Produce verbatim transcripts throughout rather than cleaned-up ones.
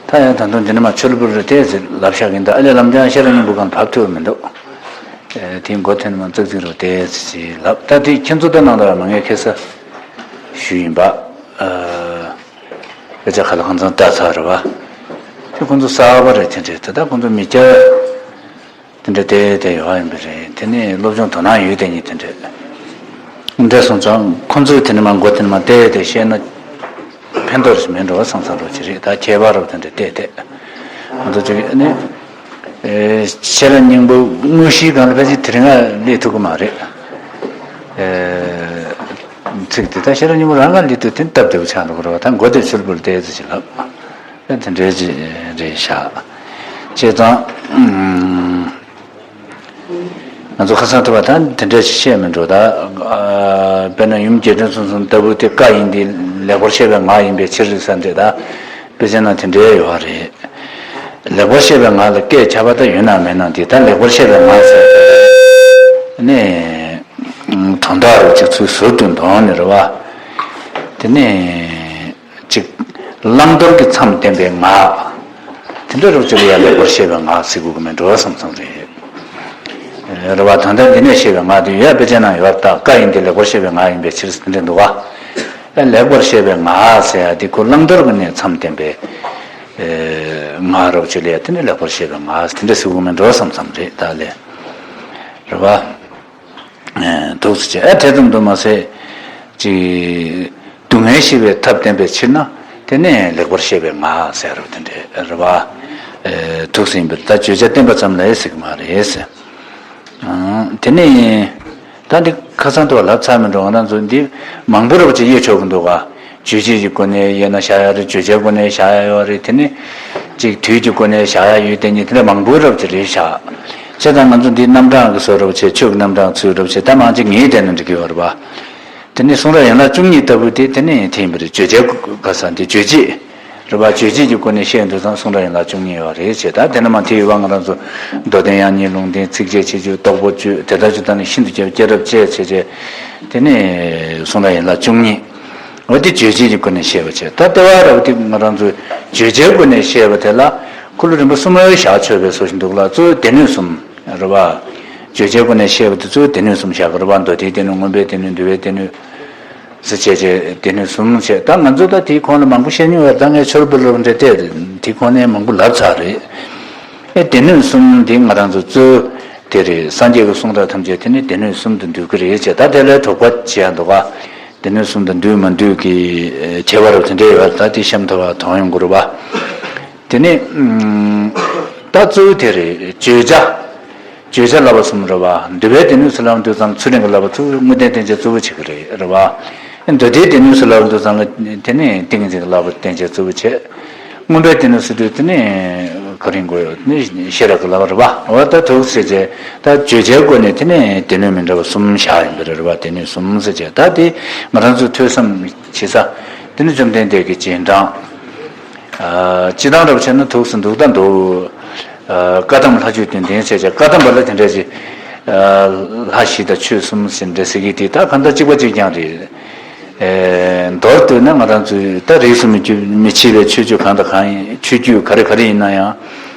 ད་ཡང་ད་དུང་འདི་ནས་མར་ཆོས་ལ་བུ་རུ་ཏེ་ཟེར་ལབ་ཤག་གིན་ད་ཨ་ལས་ལམ་འདི་ཡང་ཤེས་རབ་སྙིང་པོ་གང་ཕབ་ཐུབ་མི་འདུག་དེའི་མགོ་ཐོན་མ་ཙག་ཙིག་རུ་ཏེ་ཟེར་ལབ། ད་དེ་ཁྱེད་ཚོ་ད་ནང་ད་མ་ངས་ཁེ་ས་ཞུས་ཡིན་པ། སྐད་ཆ་ཁ་ལ་ཁང་ཚང་ལྟ་ཚར་རེད་བ། དེ་ཁོང་ཚོ་གསར་པ་རེད། དེ་འདྲས་ད་ལྟ་ཁོང་ཚོ་མི་སྐྱ་དེ་འདྲ་བལྟས་བལྟས་ཡོད་ཡིན་པ་རེད། དེ་ནས་སློབ་སྦྱོང་དོ་སྣང་ཡོད་དེ་ཉིད་དེ་འདྲ། འདྲ་སོང་ཙང་ཁོ་ཚོས་དེ་ནས་མ་མགོ་དེ་ནས་མ་བལྟས་བལྟས་བཤད་ན་ཕན་ཐོགས་རེ་མེད་འགྲོ་བ་བསམ་བསམ་རོགས་ཅི་རེད། ད་ཁྱད་པར་རོགས་དེ་འདྲ་བལྟས་བལྟས་ང་ཚོ་ཅིག་ནི་ཤེས་རབ་སྙིང་པོ་དངོས་གཞིའི་སྒང་ལ་ཕལ་ཆེར་དེ་རིང་ང་སླེབས་ཐུབ་ཀྱི་མ་རེད། ཚིག་དེ་ད་ཤེས་རབ་སྙིང་པོ་རང་ང་སླེབས་དུས་དེ་སྟབས་བདེ་པོ་ཆགས་འགྲོ་གི་རེད་བ། ད་མགོ་དེ་ཆུ་ལ་བུར་བལྟས་ཚེ་ཅི་ལབ། དེ་འདྲའི་ཅིག་རེད་ཤག་བྱས་ཙང་། ང་ཚོ་ཁ་སང་ཐུབ་པ་ད་དེ་འདྲ་ཞིག་བཤད་མི་འགྲོ་ད། དཔེར་ན་ཡུམ་རྒྱས་འབྲིང་གསུམ་གསུམ་ལྟ་བུ་དེ་བཀའ་ཡིན་ཏེ་ལེགས་པར་བཤད་པའི་ངག་ཡིན་པའི་ཕྱིར་ཟེར་འདྲ་ད། དཔེ་ཆ་ནང་དེ་འདྲའི་ཡོད་རེད། ལེགས་པར་བཤད་པའི་ངག་ལ་སྐད་ཆ་བ་ད་ཡོད་ན་མེད་ན་དེ་ད་ལེགས་པར་བཤད་པའི་ངག་ཟེར་ནས་དོན་དག་རུ་ཅིག་ཚུལ་ཟུར་དུ་འདོན་ནས་རེད་བ། དེ་ནས། ཅིག་བླང་དོར་གྱི་མཚམས་བསྟན་པའི་ངག་དེ་འདྲ་རོབ་ཅིག་ལ་ཡང་ལེགས་པར་བཤད་པའི་ངག་ཟེར་དགོས་ཀྱི་མེད་འགྲོ་བསམ་བསམ་རེད། རེད་བ། ད་ལྟ་འདི་ནས་བཤད་པའི་ངག་དེ་ཡོད་དཔེ་ཆ་ནང་ཡོད་ད། བཀའ་ཡིན་ཏེ་ལེགས་པར་བཤད་པའི་ངག་ཡིན་པའི་ཕྱིར་ཟེར་དེ་འདྲ་འདུག་ག་ལེགས་པར་བཤད་པའི་ངག་ཟེར་ཡ་དེ་ཁོ་བླང་དོར་གྱི་ནས་མཚམས་བསྟན་པའི་ངག་རོབ་ཅིག་ལ་ཡང་དེ་ནས་ལེགས་པར་བཤད་པའི་ངག་དེ་འདྲ་ཟེར་དགོས་ཀྱི་མེད་འགྲོ་བསམ་བསམ་རེད་ད་ལས། རེད་བ། ཐུགས་སུ་ཆེ་ཨ་དེ་ཙམ་དུ་མ་ཟད། ཅིག་སྡུག་བསྔལ་ཞི་བའི་ཐབས་བསྟན་པའི་ཕྱིར་ན་དེ་ནས་ལེགས་པར་བཤད་པའི་ངག་ཟེར་རོ་དེ་འདྲ་རེད་བ། ཐུགས་སུ་ཡིན་པར་ད་བརྗོད་བྱ་བསྟན་པ་ཙམ་ལ་ཟེར་གྱི་མ་རེད། དེ་ནས་ད་འདི་ཁ་སང་དུ་ལབ་ཚར་མི་འགྲོ་ང་རང་ཚོ་འདི་མང་པོ་རོབ་ཅིག་དབྱེ་ཆོག་གི་འདུག་ག་བརྗོད་བྱེད་ཀྱི་སྒོ་ནས་དབྱེ་ན་བཞག་ཡ་རེད། བརྗོད་བྱའི་སྒོ་ནས་བཞག་ཡ་ཡོད་རེད། དེ་ནས་ཅིག་དུས་ཀྱི་སྒོ་ནས་བཞག་ཡ་ཡོད། དེ་ཉིད་དེ་འདྲ་མང་པོ་རབ་ཅིག་རེད་བཞག་བྱས་ཙང་ང་ཚོ་འདི་རྣམ་གྲངས་ཀྱི་བཟོ་རབ་བྱས། ཆོས་ཀྱི་རྣམ་གྲངས་ཚུལ་རབ་བྱས། ད་མང་ཆེ་ངེས་བསྡད་ན་འགྲིག་གི་ཡོད་རེད་པ། དེ་ནས་གསུང་རབ་ཡན་ལག་བཅུ་གཉིས་ལྟ་བུ་དེ་དེ་ནས་དེ་ཡིན་པ་རེད། བརྗོད་བྱའི་ག་ས་འདི་རྗོད་བྱེད་རེད་པ། རྗོད་བྱེད་ཀྱི་སྒོ་ནས་བཤད་འདུག་ཙང་གསུང་རབ་ཡན་ལག་བཅུ་གཉིས་ཡོད་རེད་བྱས། ད་དེ་ནས་མ་དེ་ཡོད་པ་ང་རང་ཚོ་མདོ་བསྟན་དབྱངས་སྙན་ལུང་བསྟན་ཚིགས་བཅད་ཆེ་ཆུང་རྟོགས་པ་བཅུ་དེ་དག་བཅུ་དང་ནི་ཤིན་ཏུ་རྒྱས་པ་སྐྱེས་རབས་བཅས་བྱས་བྱས། དེ་ནས་གསུང་རབ་ཡན་ལག་བཅུ་གཉིས། འོ་དེ་རྗོད་བྱེད་ཀྱི་སྒོ་ནས་བཤད་པ་བྱས། ད་ལྟེ་བ་རབ་དེ་ང་རང་ཚོས་བརྗོད་བྱའི་སྒོ་ནས་བཤད་པ་དེ་ལ་འཁོར་ལོ་རིམ་པ་གསུམ་ལ་བཞག་ཆོག་པའི་བཟོ་ཞིག་འདུག་ལ། གཙོ་བོ་སྡེ་སྣོད་གསུམ་རེད་བ། བརྗོད་བྱའི་སྒོ་ནས་བཤད་པ་དེ་གཙོ་བོ་སྡེ་སྣོད་གསུམ་བཞག་གི་རེད་བ། མདོ་སྡེའི་སྡེ་སྣོད། མངོན་པའི་སྡེ་སྣོད། འདུལ་བའི་སྡེ་སྣོད་ཟེར་བྱས་བྱས་སྡེ་སྣོད་གསུམ་བྱས། ད་ང་ཚོ་ད་དེའི་ཁོངས་ལ་མང་པོ་བཤད་མྱོང་ཡོད་རེད། ད་ངས་ཆོས་རབ་པའི་སློབ་འབྲེལ་བལྟས་དེའི་ཁོངས་ནས་མང་པོ་ལབ་ཚར་རེད། ཨེ་སྡེ་སྣོད་གསུམ་དེ་ང་རང་ཚོ་གཙོ་བོ་དེ་རེད། སངས་རྒྱས་ཀྱི་གསུང་རབ་ཐམས་ཅད་དེ་ནི་སྡེ་སྣོད་གསུམ་དུ་འདུས་ཀྱི་རེད་བྱས། ད་དེ་ལས་དོགས་པ་བྱེད་ཡ་འདུག་ག་སྡེ་སྣོད་གསུམ་དུ་འདུས་མ་འདུས་ཀྱི་ཁྱད་པར་རུ་དེ་འདྲ་ཡོད་པ་ད་དེ་གཤམ་དུ་བ་དོན་ཡོང་གི་རེད་པ། དེ་ནས་ད་གཙོ་བོ་དེ་རེད། བརྗོད་བྱ། བརྗོད་བྱ་བསླབ་པ་གསུམ་རེད་པ། འདུལ་བའི་སྡེ་སྣོད་ཟེར་ལབ་དུས་ཙམ་ཚུལ་ཁྲིམས་ཀྱི་བསླབ་པ་ཚུར་དངོས་བསྟན་བསྟན་བྱའི་གཙོ་བོ་བྱེད་ཀྱི་རེད་རེད་པ། མདོ་སྡེའི་སྡེ་སྣོད་ཟེར་ལབ་དུས་ཙམ་ལ་དེ་ནས་ཏིང་འཛིན་གྱི་བསླབ་པ་བསྟན་བྱའི་གཙོ་བོ་བྱེད། མངོན་པའི་སྡེ་སྣོད་ཟེར་དུས་དེ་ནས་ག་རེ་དགོས་ཡོད་ནི་ཤེས་རབ་ཀྱི་བསླབ་པ་རེད་པ། འོ་ད་ཐུགས་ཟེར་བྱས་ད་བརྗོད་བྱའི་སྒོ་ནས་དེ་ནས་སྡེ་སྣོད་མི་འདྲ་བ་གསུམ་བཞག་ཡིན་པ་རེད་པ། སྡེ་སྣོད་གསུམ་ཟེར་བྱས་ད་དེ་ང་རང་ཚོ་ཐོས་བསམ་བྱེད་ས་དེ་ནི་བཅོམ་ལྡན་འདས་ཀྱི་རྗེས་འབྲང་། སྤྱི་བཏང་རབ་བྱས་ན་ཐུགས་སུ་འདུག་ད་འདུག་བཀའ་གདམས་ལྷ་ཆོས་དོན་ལྡན་བྱས་བྱས་བཀའ་གདམས་པ་ལ་དེ་འདྲ་ཞིག་ལྷ་བཞི་དང་ཆོས་གསུམ་ཟེར་འདྲ་ཟེར་གྱི་དེ་ད་གང་ལྟར་གཅིག་པ་གཅིག་རྐྱང་རེད། མདོར་བསྡུས་ན་ང་རང་ཚོའི་ད་རིས་སུ་མི་མི་ཕྱེ་བའི་ཆོས་བརྒྱུད་གང་དང་གང་ཡིན། ཆོས་བརྒྱུད་ག་རེ་ག་རེ་ཡིན་ན་ཡང་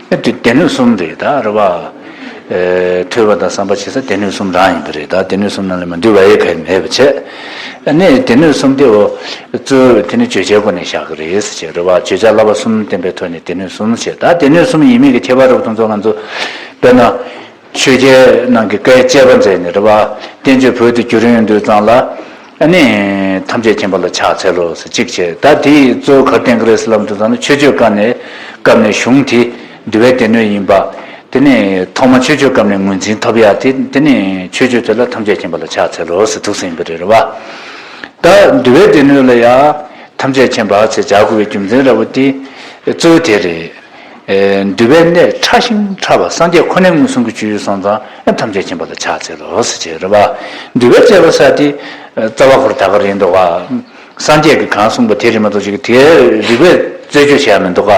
དེ་སྡེ་སྣོད་གསུམ་རེད་ད་རེད་བ། ཐོས་པ་དང་བསམ་པ་བྱེད་ས་སྡེ་སྣོད་གསུམ་རང་ཡིན་པ་རེད་ད། སྡེ་སྣོད་གསུམ་ནང་ལ་མ་འདུས་པ་ཡེ་ག་ཡི་མེད་པ་བྱས། ནས་སྡེ་སྣོད་གསུམ་དེ་འོ་གཙོ་བོ་དེ་ནི་བརྗོད་བྱའི་སྒོ་ནས་བཞག་གི་རེད་ཟེར་བྱས་རེད་བ། བརྗོད་བྱ་བསླབ་པ་གསུམ་བསྟན་པའི་ཐོག་ནས་སྡེ་སྣོད་གསུམ་བྱས། ད་སྡེ་སྣོད་གསུམ་ཡིན་མིན་གྱི་ཁྱད་པར་རབ་དང་ཚོ་ང་ཚོ་དཔེར་ན། ཆོས་རྒྱལ་རྣམས་ཀྱི་བཀའི་བཅས་པ་མཛད་ནས་རེད་བ། བསྟན་བཅོས་བོད་དུ་བསྒྱུར་ཡོང་དུས་ཙམ་ལ། ཨ་ནི་ཐམས་ཅད་མཁྱེན་པ་ལ་ཕྱག་འཚལ་ལོ་ཟེར་གཅིག་བྱས། ད་དེའི་གཙོ་བོ་ག་རེ་བསྟན་གྱི་རེད་ཟེར་ལབ་དུས་ཙམ་ལ་ཆོས་སྤྱོད་སྐབས་ནས་སྐབས་ནས་གཞུང་དེ་འདུལ་བའི་སྡེ་སྣོད་ཡིན་པ། དེ་ནས་ཐོག་མ་ཆོས་སྤྱོད་སྐབས་ནས་ངོས་འཛིན་ཐོབ་ཡ་དེ་དེ་ནས་ཆོས་སྤྱོད་དེ་ལ་ཐམས་ཅད་མཁྱེན་པ་ལ་ཕྱག་འཚལ་ལོ་ཟེར་ཐུགས་སུ་ཡིན་པ་རེད་རེད་བ། ད་འདུལ་བའི་སྡེ་སྣོད་ལ་ཡང་ཐམས་ཅད་མཁྱེན་པ་ཟེར་སྦྱར་དགོས་པའི་རྒྱུ་མཚན་འདྲ་བོ་དེ་གཙོ་བོ་དེ་རེད། འདུལ་བའི་གནད་ཕྲ་ཞིང་ཕྲ་བ་སངས་རྒྱས་ཁོ་ནའི་ངོས་བཟུང་གི་ཆོས་སོང་ཙང་ཐམས་ཅད་མཁྱེན་པ་ལ་ཕྱག་འཚལ་ལོ་ཟེར་བྱས་རེད་བ། འདུལ་བའི་དཔྱད་པ་ས་དེ་རྩ་བ་ཁོ་རང་ད་ག་རེད་འདུག་ག་སངས་རྒྱས་ཀྱིས་གང་གསུངས་པ་དེ་རེད་མ་གཏོགས་ཅིག་དེའི་རིགས་པས་རྩད་གཅོད་བྱེད་ཡ་མི་འདུག་ག་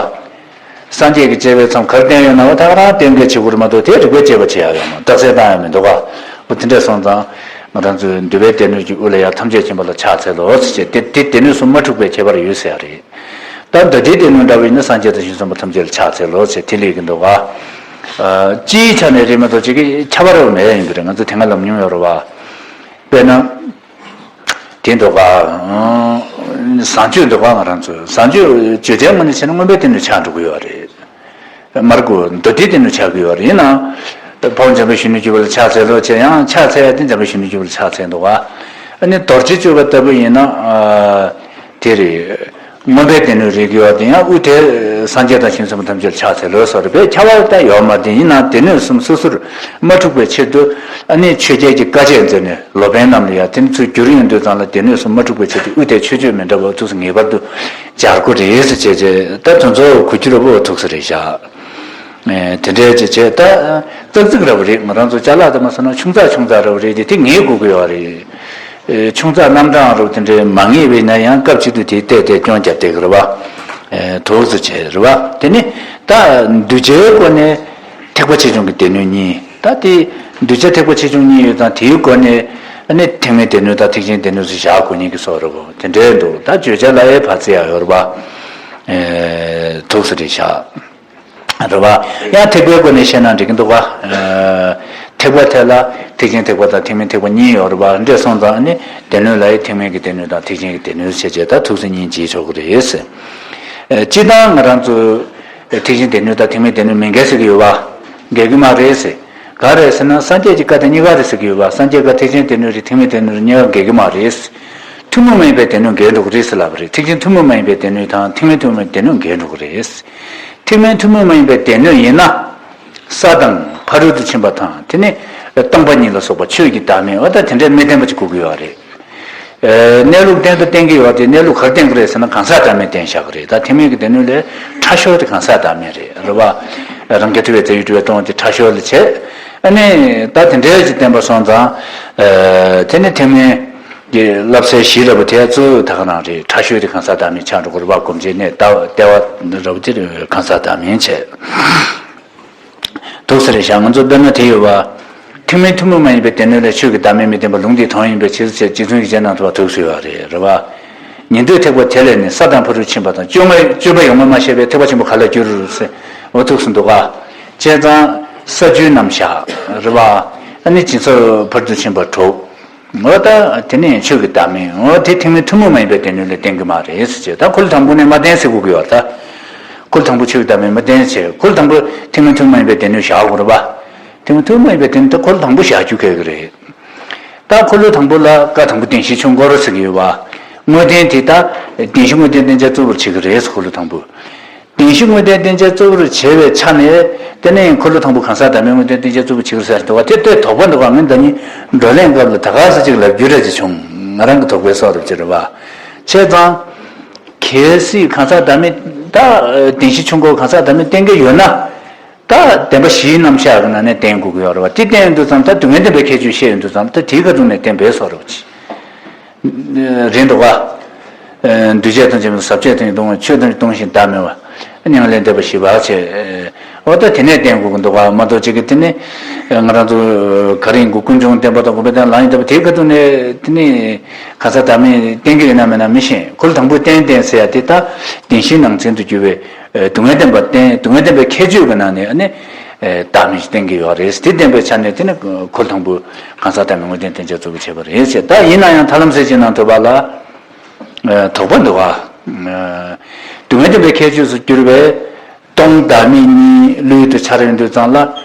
སངས་རྒྱས་ཀྱི་དཔྱད་པའི་མཚམས་ག་རེ་བསྟན་ཡོད་ན་བ་ད་ག་རང་བསྟན་གྱི་བྱེད་དགོས་རེད་མ་གཏོགས་དེའི་རིགས་པས་དཔྱད་པ་བྱེད་ཡ་ཡོད་མ་རྟགས་གསལ་བཏང་ཡ་མི་འདུག་ག་འོ་དེ་འདྲ་སོང་ཙང་ ང་རང་ཚོའི་འདུས་པའི་སྡེ་སྣོད་ཀྱི་དབུ་ལ་ཡང་ཐམས་ཅད་མཁྱེན་པ་ལ་ཕྱག་འཚལ་ལོ་ཟེར་བྱས་ཏེ། དེ་སྡེ་སྣོད་གསུམ་མ་འཁྲུགས་པའི་ཁྱད་པར་ཡོད་ཟེར་ཡ་རེད། ད་མདོ་སྡེའི་སྡེ་སྣོད་འདྲ་བ་ཡིན་ན་སངས་རྒྱས་དང་བྱང་སེམས་དཔའ་ཐམས་ཅད་ལ་ཕྱག་འཚལ་ལོ་ཟེར་དེ་ལས་ཀྱི་འདུག་ག་སྤྱིའི་ཆ་ནས་རེད་མ་གཏོགས་ཅིག་གི་ཁྱད་པར་རེ་མེད་ཡིན་པ་རེད། ང་ཚོ་དེ་སྔ་ལབ་མྱོང་ཡོད་རེད་བ། དཔེར་ན། དེ་འདུག་ག་བཟང་སྤྱོད་འདུག་ག་ང་རང་ཚོ་བཟང་སྤྱོད་བརྗོད་བྱའི་ངོས་ནས་བྱས་ན་མངོན་པའི་སྡེ་སྣོད་ཆགས་འགྲོ་གི་ཡོད་རེད། མར་གོ་མདོ་སྡེའི་སྡེ་སྣོད་ཆགས་ཀྱི་ཡོད་རེད། ཡིན་ནའང་། འཕགས་པ་འཇམ་དཔལ་གཞོན་ནུར་གྱུར་པ་ལ་ཕྱག་འཚལ་ལོ་བྱས་ཡང་ཕྱག་འཚལ་ཡ་དེ་འཇམ་དཔལ་གཞོན་ནུར་གྱུར་པ་ལ་ཕྱག་འཚལ་འདུག་ག་ཨ་ནི་རྡོ་རྗེ་གཅོད་པ་ལྟ་བུ་ཡིན་ན། དེ་རེད། མངོན་པའི་སྡེ་སྣོད་རེད་ཀྱི་ཡོད་དེ་ཡང་དབུ་དེ་སངས་རྒྱས་དང་བྱང་སེམས་དཔའ་ཐམས་ཅད་ལ་ཕྱག་འཚལ་ལོ་སོགས་རེད་པས། ཁྱད་པར་ད་ཡོད་མ་རེད། ཡིན་ནའང་སྡེ་སྣོད་གསུམ་སོ་སོར་མ་འཁྲུགས་པའི་ཕྱིར་དུ། ཨ་ནི་ཆོས་རྒྱལ་གྱི་བཀའ་ཆད་མཛད་ནས་ལོ་པཎ་རྣམས་ལ་ཡང་དེ་ནི་ཚུར་བསྒྱུར་ཡོང་དུས་ཙམ་ལ་སྡེ་སྣོད་གསུམ་མ་འཁྲུགས་པའི་ཕྱིར་དུ་དབུ་དེ་ཆོས་སྤྱོད་མི་འདྲ་བ་ཐུགས་སུ་ངེས་པར་དུ་སྦྱར་དགོས་རེད་ཟེར་བྱས་བྱས། ད་དོན་ཚོ་གོ་རྒྱུ་ར་བོ་ཐུགས་སུ་རེད་བཞག་དེ་འདྲའི་བྱས་བྱས་ད་ཙག་ཙིག་ར་བ་རེད། ང་རང་ཚོ་ཅ་ལག་དེ་མ་སོང་ན་ཆུང་ཙག་ཆུང་ཙག་ར་བ་རེད་དེ། དེ་ངེས་དགོས་ཀྱི་ཡོད་རེད། ཨེ། ཆུང་ཙག་རྣམ་གྲངས་རུ་དེ་འདྲའི་མ་ངེས་པས་ན་ཡང་སྐབས་གཅིག་ཏུ་དེ་བལྟས་བལྟས་སྐྱོན་རྒྱབ་བསྡད་ཀྱི་རེད་བ། ཨེ། དོགས་སུ་བྱས་རེད་བ། དེ་ནི་ད་གདུལ་བྱའི་སྒོ་ནས་ཐེག་པ་ཆེ་ཆུང་གི་སྡེ་སྣོད་གཉིས། ད་དེ་གདུལ་བྱ་ཐེག་པ་ཆེ་ཆུང་གཉིས་ཡོད་ཙང་དེའི་སྒོ་ནས་ཨ་ནི་ཐེག་དམན་སྡེ་སྣོད་དང་ཐེག་ཆེན་སྡེ་སྣོད་སུ་བཞག་དགོས་ཉིད་ཀྱི་སོགས་རེད་བ། དེ་འདྲའི་འདུག་ད་བརྗོད་བྱ་ལ་ཡའི་བར་ཚིག་ཡང་ཡོད་རེད་བ། ཨེ། དོགས་སུ་རེད་བཞག་རེད་བ། ཡང་ཐེག་པའི་སྒོ་ནས་བཤད་ན་འགྲིག་གི་འདུག་བ། ཨ། ཐེག་པ་དེ་ལ་ཐེག་ཆེན་ཐེག་པ་དང་ཐེག་དམན་ཐེག་པ་གཉིས་ཡོད་རེད་བ། འདྲེས་སོང་ཙང་ནི་སྡེ་སྣོད་ལ་ཡི་ཐེག་དམན་གྱི་སྡེ་སྣོད་དང་ཐེག་ཆེན་གྱི་སྡེ་སྣོད་ཟེར་བྱས་ད་ཐུགས་སུ་ཉིད་བྱེད་ཆོག་གི་རེད། ཨ། སྤྱིར་བཏང་ང་རང་ཚོ་ཐེག་ཆེན་སྡེ་སྣོད་དང་ཐེག་དམན་སྡེ་སྣོད་མི་འགལ་ཟེར་གྱི་ཡོད་བ། འགལ་གྱི་མ་རེད་ཟེར། ག་རེ་ཟེར་ན་སངས་རྒྱས་ཀྱི་བཀའ་དང་གཉིས་ཀ་རེད་ཟེར་གྱི་ཡོད་པ། སངས་རྒྱས་བཀའ་ཐེག་ཆེན་སྡེ་སྣོད་རེད། ཐེག་དམན་སྡེ་སྣོད་རེད། གཉིས་ཀ་འགལ་གྱི་མ་རེད། ཐུན་མོང་མ་ཡིན་པའི་སྡེ་སྣོད་འགལ་འགྲོ་གི་རེད་ཟེར་ལབ་པ་རེད། ཐེག་ཆེན་ཐུན་མོང་མ་ཡིན་པའི་སྡེ་སྣོད་དང་ཐེག་དམན་ཐུན་མོང་མ་ཡིན་པའི་སྡེ་སྣོད་འགལ་འགྲོ་གི་རེད། ཐེག་དམན་ཐུན་མོང་མ་ཡིན་པའི་སྡེ་སྣོད་ཡིན་ན། ས་དང་ཕ་རོལ་ཏུ་ཕྱིན་པ་དང་དེ་ནི་སྟོང་པ་ཉིད་ལ་སོགས་པ་ཆོས་ཀྱི་བདག་མེད་འོ་ད་དེ་འདྲའི་མི་བདེན་པ་ཅིག་གོ་གི་ཡོད་རེད། ཨེ། གནས་ལུགས་བསྟན་དང་བསྟན་གྱི་ཡོད་དེ་གནས་ལུགས་ག་རེ་བསྟན་གྱི་རེད་ཟེར་ན་གང་ཟག་བདག་མེད་བསྟན་བཞག་གི་རེད། ད་ཐེག་དམན་གྱི་སྡེ་སྣོད་ལས་ཕྲ་ཤོས་དེ་གང་ཟག་བདག་མེད་རེད་རེད་བ། རང་རྒྱལ་ཐུབ་པའི་རྩ་བའི་སྤྲུལ་པས་སྟོང་དེ་ཕྲ་ཤོས་ལ་བྱས། ཨ་ནི་ད་དེ་འདྲའི་ཅིག་བསྟན་པ་སོང་ཙང་། ཨེ། དེ་ནི་ཐེག་དམན་གྱི་བསླབ་ཚན་བཞི་རེད་བ། དེ་གཙོ་བོ་ད་ག་རང་རེད། ཕྲ་ཤོས་དེ་གང་ཟག་བདག་མེད་ཆགས་འགྲོ་གི་རེད་བ། སྒོམ་བྱེད་གནས་ལྟ་ལྟེ་བ་རབ་ཀྱི་གང་ཟག་བདག་མེད་བྱས། དུག་ས་རེ་བཞག་ང་ཚོ་དཔེར་ན་དེ་ཡོད་བ། ཐེག་དམན་ཐུན་མོང་མ་ཡིན་པའི་སྡེ་སྣོད་ལས་ཆོས་ཀྱི་བདག་མེད་མི་བསྟན་པ་ལུང་འདིའི་དོན་ཡིན་པའི་ཕྱིར་ཞེས་རྗེ་བཙུན་ཡིད་ཅན་རྣམས་ཐོབ་པ་དུག་སུ་ཡོད་རེད་རེད་བ། ཉན་ཐོས་ཐེག་པ་དེ་ལས་ནི་ས་དང་ཕ་རོལ་ཕྱིན་པ་དང་སྤྱོད་ངན་སྤྱོད་པ་ཡོངས་སྨྲ་མ་བཤད་པས་ཐེག་པ་ཆེན་པོ་ག་ལ་འགྱུར་ཟེར་འོ་དུག་སུ་འདུག་ག་བྱས་ཙང་ས་བཅུ་རྣམས་བཞག་རེད་བ། ཨ་ནི་སྦྱིན་སོགས་ཕ་རོལ་ཏུ་ཕྱིན་པ་དྲུག་འོ་ད་དེ་ནི་ཆོས་ཀྱི་བདག་མེད་འོ་དེ་ཐེག་དམན་ཐུན་མོང་མ་ཡིན་པའི་སྡེ་སྣོད་ལས་བསྟན་གྱི་མ་རེད་ཟེར་བྱས། ད་འཁོར་ལོ་དང་པོ་ནས་མ་བསྟན་ཟེར་དགོས་ཀྱི་ཡོད་ད། འཁོར་ལོ་དང་པོ་ཆོས་ཀྱི་བདག་མེད་མ་བསྟན་ཟེར། འཁོར་ལོ་དང་པོ་ཐེག་དམན་ཐུན་མོང་མ་ཡིན་པའི་སྡེ་སྣོད་བཞག་དགོས་རེད་པ། ཐེག་དམན་ཐུན་མོང་མ་ཡིན་པའི་སྡེ་སྣོད་ད་འཁོར་ལོ་དང་པོ་བཞག་རྒྱུ་གལ་གི་རེད། ད་འཁོར་ལོ་དང་པོ་ལ་བཀའ་དང་པོ་བདེན་བཞིའི་ཆོས་འཁོར་ཟེར་གྱི་ཡོད་པ། དངོས་བསྟན་དེ་ད་བདེན་བཞི་དངོས་བསྟན་བསྟན་བྱ་གཙོ་བོར་བྱེད་ཀྱི་རེད། འཁོར་ལོ་དང་པོ། བདེན་བཞི་དངོས་བསྟན་བསྟན་བྱ་གཙོ་བོར་བྱེད་པའི་ཆ་ནས་དེ་ནས་འཁོར་ལོ་དང་པོ་གང་ཟག་བདག་མེད་དངོས་བསྟན་བསྟན་བྱ་གཙོ་བོར་བྱེད་ཀྱི་རེད་ཟེར་འདུག་བ། དེ་ལྟོས་དོགས་པ་འདུག་ག་ངས་ད་ནི་བགྲོ་གླེང་སྐབས་ལ་ད་ག་ས་ཅིག་ལབ་རྒྱུ་རེད་ཅེས་བྱུང་། ང་རང་གི་དོགས་པའི་སོགས་རབ་ཅིག་རེད་བ། བྱས་ཙང་། གལ་སྲིད་གང་ཟག་བདག་མེད་ད་བདེན་བཞི་ཆོས་འཁོར་གང་ཟག་བདག་མེད་བསྟན་གྱི་ཡོད་ན། ད་བདེན་པ་བཞིའི་རྣམ་གཞག་གི་ནང་ནས་བསྟན་དགོས་ཀྱི་ཡོད་རེད་བ། དེ་བསྟན་ཡོང་དུས་ཙམ་ད་སྡུག་བསྔལ་བདེན་པའི་ཁྱད་ཆོས་བཤད་ཡོང་དུས་ཙམ་ད་དེའི་ཁ་ཐུག་ནས་བསྟན་པའི་སོགས་རེད་བ། རེད་འདུག་ག་འདུས་བྱས་ཐམས་ཅད་མེད་པ། ཟག་བཅས་ཐམས་ཅད་སྟོང་པ། ཆོས་ཐམས་ཅད་སྟོང་ཞིང་བདག་མེད་པ། མྱ་ངན་ལས་འདས་པ་ཞེས་པ་བྱས། འོ་ད་དེ་ནས་བསྟན་དགོས་ཀྱི་འདུག་ག་མ་གཏོགས་ཅིག་གི་དེ་ནི་ང་རང་ཚོ་ག་རེ་ཡིན་དགོས། ཀུན་འབྱུང་བསྟན་པ་དང་དགོངས་པའི་བསྟན་ལ་ཡིན་ད་པ་དེའི་ཁ་ཐུག་ནས་དེ་ནི་གང་ཟག་བདག་མེད་བསྟན་གྱི་ཡོད་ན་མེད་ན་མི་ཤེས། འཁོར་ལོ་དང་པོ་བསྟན་བསྟན་ཟེར་ཡ་དེ་ད་བདེན་བཞིའི་ནང་ཚན་དུ་གྱུར་བའི་སྡུག་བསྔལ་བདེན་པ་བསྟན། སྡུག་བསྔལ་བདེན་པའི་ཁྱད་ཆོས་ཀྱི་ནང་ནས་ཨ་ནི་བདག་མེད་བསྟན་གྱི་ཡོད་རེད། དེ་བསྟན་པའི་ཆ་ནས་དེ་ནི་འཁོར་ལོ་དང་པོ་གང་ཟག་བདག་མེད་དངོས་བསྟན་བསྟན་བྱ་གཙོ་བོ་བྱས་པ་རེད་ཟེར། ད་ཡིན་ན་ཡང་ཐར་ལམ་གསལ་བྱེད་ནང་ཐོས་པ་ལ་དོགས་པ་འདུག་ག་སྡུག་བསྔལ་བདེན་པའི་ཁྱད་ཆོས་སུ་གྱུར་པའི་སྟོང་བདག་མེད་གཉིས་ལུས་དུ་འཆར་ཡོང་དུས་ཙམ་ལ་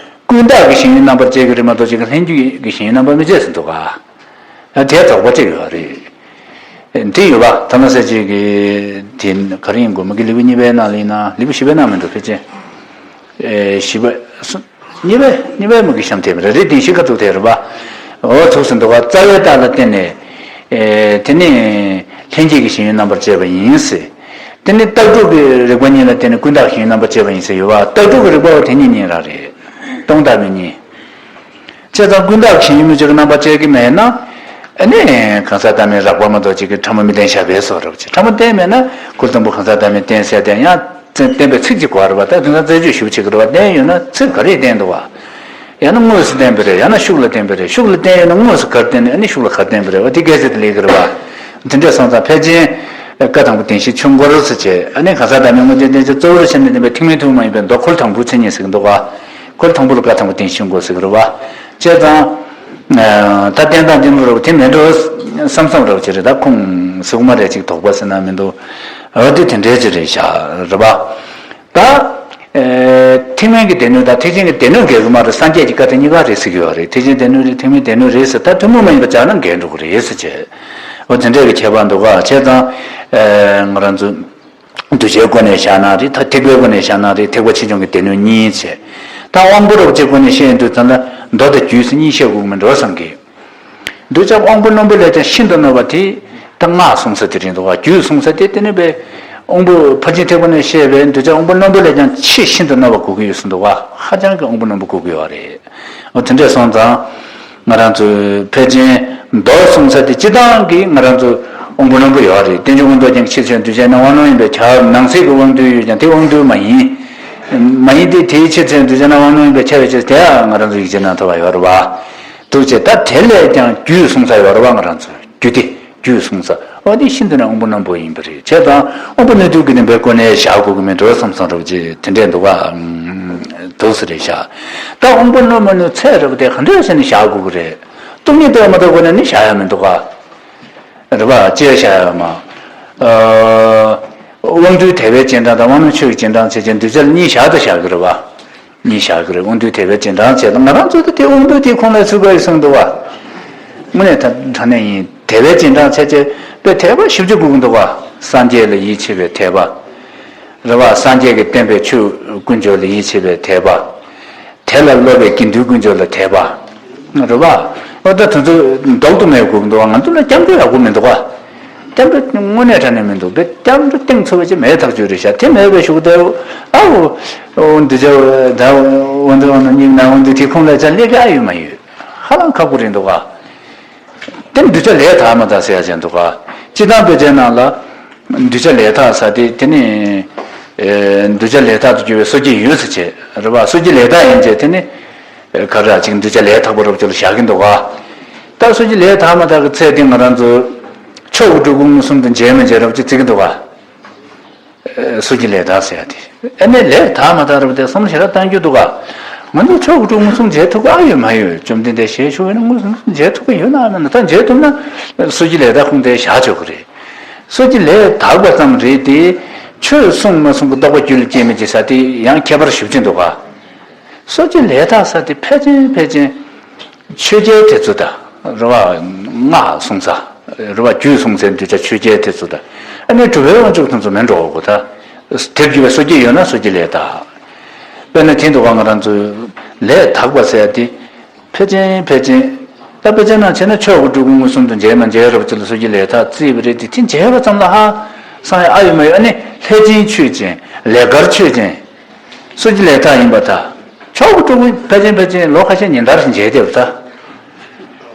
ཀུན་བརྟགས་ཀྱི་ཞེན་ཡུལ་རྣམ་པར་བཅད་ཀྱི་རེད་མ་གཏོགས་ཅིག་གི་ལྷན་སྐྱེས་ཀྱི་ཞེན་ཡུལ་རྣམ་པར་མི་བཅད་ཟེར་འདུག་ག་དེ་དོགས་པ་གཅིག་ཡོད་རེད། དེ་ཡོད་པ་ཐ་ན་ས་གཅིག་གི་དེ་ག་རེ་ཡིན་དགོས་མ་གི་ལེའུ་གཉིས་པའི་ནང་ལ་ཡིན་ན། ལེའུ་བཞི་པའི་ནང་མི་འདུག་ཕལ་ཆེར། ཨེ། བཞི་པ་སུ། གཉིས་པའི་གཉིས་པའི་མ་གི་གཤམ་དེ་མི་རེད། རེད་དེ་བཞི་ཁ་ཐུག་དེ་རེད་པ། འོ་ཐུག་ཟིན་འདུག་ག་རྩ་བའི་རྟགས་ལ་བརྟེན་ནས། ཨེ། དེ་ནི་ལྷན་སྐྱེས་ཀྱི་ཞེན་ཡུལ་རྣམ་པར་བཅད་པ་ཡིན་ཟེར། དེ་ནི་ལྟག་ཕྲུག་གི་རིག་པ་གཉིས་ལ་བརྟེན་ནས་ཀུན་བརྟགས་ཞེན་ཡུལ་རྣམ་པར་བཅད་པ་ཡིན་ཟེར་ཡོད་པ། ལྟག་ཕྲུག་གི་རིག་པ་བ་དེ་གཉིས་གཉིས་རང་རེད། སྟོང་བདག་མེད་གཉིས། བྱས་ཙང་ཀུན་བརྟགས་ཞེན་ཡུལ་མི་བཅད་ཀྱི་རྣམ་པར་བཅད་ཀྱི་མེད་ན། ཨ་ནི་གང་ཟག་བདག་མེད་རགས་པ་མ་གཏོགས་ཅིག་གི་ཕྲ་མོ་མི་བསྟན་བཞག་པའི་བཟོ་འདྲ་ཅིག་ཕྲ་མོ་བསྟན་མེད་ན་འཁོར་ལོ་དང་པོ་གང་ཟག་བདག་མེད་བསྟན་ཟེར་དེ་ཡང་བསྟན་པའི་ཚིག་ཅིག་དགོས་རེད་པ། ད་དེང་སང་རྩད་གཅོད་ཞིབ་བྱེད་ཀྱི་རེད་པ། བསྟན་ཡོད་ན་ཚིག་ག་རེ་བསྟན་འདུག་བ། ཡང་ན་དངོས་སུ་བསྟན་པ་རེད། ཡང་ན་ཤུགས་ལ་བསྟན་པ་རེད། ཤུགས་ལ་བསྟན་ཡོད་ན་དངོས་སུ་ག་རེ་བསྟན་ནས་ཨ་ནི་ཤུགས་ལ་ག་རེ་བསྟན་པ་རེད་བ། དེ་སྐད་ཆ་དེ་ལས་ཀྱི་རེད་བ། དེ་འདྲས་སོང་ཙང་ཕལ་ཆེར་བཀའ་དང་པོ་བདེན་བཞིའི་ཆོས་འཁོར་ཟེར་བྱས། ཨ་ནི་གང་ཟག་བདག་མེད་དངོས་འབྱོར་བསྟན་བྱ་གཙོ་བོར་བྱས་ནས་བསྟན་པའི་ཐེག་དམན་ཐུན་མོང་མ་ཡིན་པའི་མདོ་འཁོར་དང་པོའི་མཚན་ཉིད་ཟེར་གྱི་འདུག་བ། འཁོར་དང་པོ་ལ་བཀའ་དང་པོ་བདེན་བཞིའི་ཆོས་འཁོར་ཟེར་གྱི་རེད་བ། བྱས་ཙང་། ད་བསྟན་སྟངས་དེ་མོ་རེད་བ། དེ་མེད་འགྲོ་བསམ་བསམ་རེད་བ། ཅི་རེད། ད་ཁུངས་ཟིན་གྱི་མ་རེད། ཅིག་དོགས་པ་ཟེར་ན་མི་འདུག་འོ་དེ་དེ་འདྲས་ཅིག་རེད་ཤག་རེད་བ། ད། ཨེ། ཐེག་དམན་གྱི་སྡེ་སྣོད་དང་ཐེག་ཆེན་གྱི་སྡེ་སྣོད་འགལ་གྱི་མ་རེད། སངས་རྒྱས་ཀྱི་བཀའ་དེ་གཉིས་ཀ་རེད་ཟེར་གྱི་ཡོད་རེད། ཐེག་ཆེན་སྡེ་སྣོད་རེད། ཐེག་དམན་སྡེ་སྣོད་རེད་ཟེར། ད་ཐུན་མོང་མ་ཡིན་པ་སྦྱར་ན་འགལ་འགྲོ་གི་རེད་ཟེར་བྱས། འོ་དེ་འདྲས་ཀྱི་ཁྱད་པར་འདུག་ག་བྱས་ཙང་། ཨེ། ང་རང་ཚོ་གདུལ་བྱའི་སྒོ་ནས་བཞག་ན་རེད། ད་ཐེག་པའི་སྒོ་ནས་བཞག་ན་རེད། ཐེག་པ་ཆེ་ཆུང་གི་སྡེ་སྣོད་གཉིས་བྱས། ད་དབང་པོ་རབ་ཀྱི་སྒོ་ནས་བཤད་ཡོང་དུས་ཙམ་ལ་མདོ་དང་རྒྱུད་ཟེར་གཉིས་བཤད་དགོས་ཀྱི་མིན་འགྲོ་བསམ་གི། འདུས་བྱས་དབང་པོ་རྣོན་པོ་ལས་ཀྱང་ཤིན་ཏུ་རྣོ་བ་དེ་ད་སྔགས་གསུང་ས་དེ་རེད་འདུག་བ། རྒྱུད་གསུང་ས་དེ་དེ་ནི་པའི་དབང་པོ་ཕར་ཕྱིན་ཐེག་པ་ནས་བཤད་པའི་འདུས་བྱས་དབང་པོ་རྣོན་པོ་ལས་ཀྱང་ཆེས་ཤིན་ཏུ་རྣོ་བ་དགོས་ཀྱི་ཡོད་ཟེར་འདུག་བ། ཧ་ཅང་གི་དབང་པོ་རྣོན་པོ་དགོས་ཀྱི་ཡོད་རེད། འོ་དེ་འདྲས་སོང་ཙང་། ང་རང་ཚོའི་ཕལ་ཆེར་མདོ་གསུང་ས་དེ་སྤྱི་བཏང་གི་ང་རང་ཚོ་དབང་པོ་རྣོན་པོ་ཡོད་རེད། རྟེན་འབྱུང་དབང་དུ་ཀྱང་ཕྱིར་བྱོན་གདུལ་བྱ་ནི་དབང་རྣོན་ཡིན་པས་ཁྱབ། ནང་གསེས་ཀྱི་དབང་དུ་ཡོད་ཀྱང་དེ་དབང་དུ་མ་ཡིན། མ་ཡིན་ཏེ་དེའི་ཕྱིར་བྱོན་གདུལ་བྱ་ནི་དབང་རྣོན་ཡིན་པས་ཁྱབ་པའི་ཕྱིར། དེ་ཡང་ང་རང་ཚོ་ཡིག་ཆའི་ནང་ཐོབ་པ་ཡོད་རེད་བ། འདུག་བྱས། ད་དེ་ལས་ཀྱང་རྒྱུད་གསུང་ས་ཡོད་རེད་བ། ང་རང་ཚོ་རྒྱུད་དེ། རྒྱུད་གསུང་ས། འོ་དེ་ཤིན་ཏུ་ནས་དབང་པོ་རྣོན་པོ་ཡིན་པ་རེད། བྱས་ཙང་དབང་པོ་རྣོན་དུས་ཀྱི་ནི་བའི་སྒོ་ནས་བཞག་དགོས་ཀྱི་མིན་འགྲོ་བསམ་བསམ་རབ་ཅེས་དེ་འདྲས་འདུག་ག་འདུག་ས་རེད་ཤག་ད་དབང་པོ་རྣོན་མ་རྣོན་ཚད་རབ་དེ་ག་འདྲས་བྱས་ནས་བཞག་དགོས་ཀྱི་རེད། སྟོང་ཉིད་ལྟ་བ་མ་ལྟ་སྒོ་ནས་ནི་བཞག་ཡ་མི་འདུག་ག་རེད་བ། ཅེས་བཞག་ཡོད་མ། ཨ། དབང་རྟུལ་དལ་བའི་རྗེས་འབྲང་དང་དབང་རྣོན་ཆོས་ཀྱི་རྗེས་འབྲང་བྱས་ཀྱང་གདུལ་བྱ་ལ་གཉིས་བཞག་ད་བཞག་གི་རེད་བ། གཉིས་བཞག་གི་རེད། དབང་རྟུལ་དལ་བའི་རྗེས་འབྲང་བྱས་ན་ང་རང་ཚོ་ད་དེ་དབང་རྟུལ་དེའི་ཁོངས་ལ་ཚུད་དགོས་ཡོད་བསམ་འདུག་བ། དངོས་གནས་ད་དྲང་གནས་ཡིན། དལ་བའི་རྗེས་འབྲང་བྱས་བྱས་པའི་དད་པ་ཞེ་པོ་ཅིག་དགོས་ཀྱི་འདུག་བ། སངས་རྒྱས་ལ་ཡིད་ཆེས་པའི་དད་པ། རེད་བ། སངས་རྒྱས་ཀྱིས་བསྟན་པའི་ཆོས་དཀོན་མཆོག་ལ་ཡིད་ཆེས་པའི་དད་པ། དེ་ལ་སློབ་པའི་དགེ་འདུན་དཀོན་མཆོག་ལ་དད་པ། རེད་བ། ཨོ་ད་དེ་ཚོ་ལྡོག་ཏུ་མེད་དགོས་ཀྱི་འདུག་བ། ང་ཚོ་ལ་སྐྱབས་འགྲོ་ཡག་པོ་མི་འདུག་བ། སྐྱབས་འགྲོ་དངོས་གནས་དྲང་གནས་མི་འདུག་པས། སྐྱབས་འགྲོ་གཏིང་ཚུད་པ་ཅིག་མེད་ཐག་ཆོད་རེད་ཤག་དེ་མེད་པའི་གཞུག་ད་ཨ་འོ། འོ་འདི་ཅག་ད་འོ་འདི་འོ་ན་སྙིང་ན་འོ་འདི་དེ་ཁོང་ལ་ཅང་སླེབས་ཀྱི་ཨ་ཡོད་མ་ཡོད། ཧ་ལམ་ཁག་པོ་རེད་འདུག་བ། དེ་འདུས་བྱས་ལས་དག་མ་དག་ཟེར་ཡ་ཅིག་འདུག་ག་སྤྱིར་བཏང་དཔེ་ཆའི་ནང་ལ། འདུས་བྱས་ལས་དག་ཟེར་དེ་དེ་ནི། ཨེ། འདུས་བྱས་ལས་དག་ཏུ་གྱུར་པའི་སོ་སྐྱེའི་ཡུལ་ཟེར་བྱས་རེད་བ། སོ་སྐྱེ་ལས་དག་ཡིན་བྱས་དེ་ནི། ཨེ། ག་རེ་ཅིག་འདུས་བྱས་ལས་དག་པོ་རབ་ཅིག་ལ་བཞག་གིན་འདུག་ག་ད་སོ་སྐྱེ་ལས་དག་མ་དག་གི་ཚད་དེ་ང་རང་ཚོ་ཕྱོགས་ཀྱི་སྤྲུལ་སྐུ་མངོན་སུམ་དུ་མཇལ་མི་མཇལ་རབ་ཅིག་བརྩི་གིན་འདུག་ག་སོ་སྐྱེ་ལས་དག་ཟེར་ཡ་དེ། ཨ་ནི་ལས་དག་མ་དག་རེད་པ། དེ་བསམ་བློ་ཞེ་དྲག་གཏང་རྒྱུ་འདུག་ག་ང་ཚོ་ཕྱོགས་ཀྱི་སྤྲུལ་སྐུ་མངོན་སུམ་མཇལ་ཐུབ་ཀྱི་ཨ་ཡོད་མ་ཡོད། བཅོམ་ལྡན་འདས་ཞལ་བཞུགས་པ་ཡིན་ན་མངོན་སུམ་མཇལ་ཐུབ་ཀྱི་ཡོད་ན་མེད་ན། ད་མཇལ་ཐུབ་ན་སོ་སྐྱེ་ལས་དག་ཁོངས་དེ་བཞག་ཆོག་གི་རེད། སོ་སྐྱེ་ལས་དག་པ་ཙམ་རེད་དེ། ཆོས་གསུང་མ་གསུང་གི་རྟོགས་པ་རྒྱུད་ལ་སྐྱེས་མི་སྐྱེས་ཟེར་དེ་ཡང་ཁྱད་པར་ཞེ་པོ་ཅིག་འདུག་ག་སོ་སྐྱེ་ལས་དག་ཟེར་དེ་ཕལ་ཆེར་ཕལ་ཆེར། ཆོས་རྒྱལ་དེ་ཚོ་དང་། རེད་བ། སྔགས་གསུང་ས། རེད་བ། རྒྱུད་གསུང་སའི་འདུས་བྱས་ཆོས་རྒྱལ་དེ་ཚོ་དང་། ཨ་ནི་གྲུབ་པའི་དབང་ཕྱུག་དེ་ཚོ་མིན་འགྲོ་གོ་ད། དེར་གྱུར་པའི་སོ་སྐྱེ་ཡོད་ན་སོ་སྐྱེ་ལས་དག་དཔེར་ན་དེ་འདུག་ག་ང་རང་ཚོའི་ལས་དག་པ་ཟེར་ཡ་དེ། ཕལ་ཆེར་ཕལ་ཆེར། ད་དཔེ་ཆ་ནང་བྱས་ན་ཕྱོགས་ཀྱི་སྤྲུལ་སྐུ་མངོན་སུམ་དུ་མཇལ་མ་མཇལ་རབ་ཅིག་ལ་སོ་སྐྱེ་ལས་དག་བརྩིས་པ་རེད་དེ། དེ་མཇལ་བ་ཙམ་ལ་ཧ་སང་ཡ་ཨ་ཡོད་མ་ཡོད། ཨ་ནི་ལྷས་བྱིན་ཆོས་ཅན། ལས་དགར་ཆོས་ཅན། སོ་སྐྱེ་ལས་དག་ཡིན་པ་དང་། ཕྱོགས་ཀྱི་སྤྲུལ་སྐུ་ཕལ་ཆེར་ཕལ་ཆེར་ལོ་ཁ་ཤས་ཉིན་ལྟར་མཇལ་བསྡད་པ་དང་།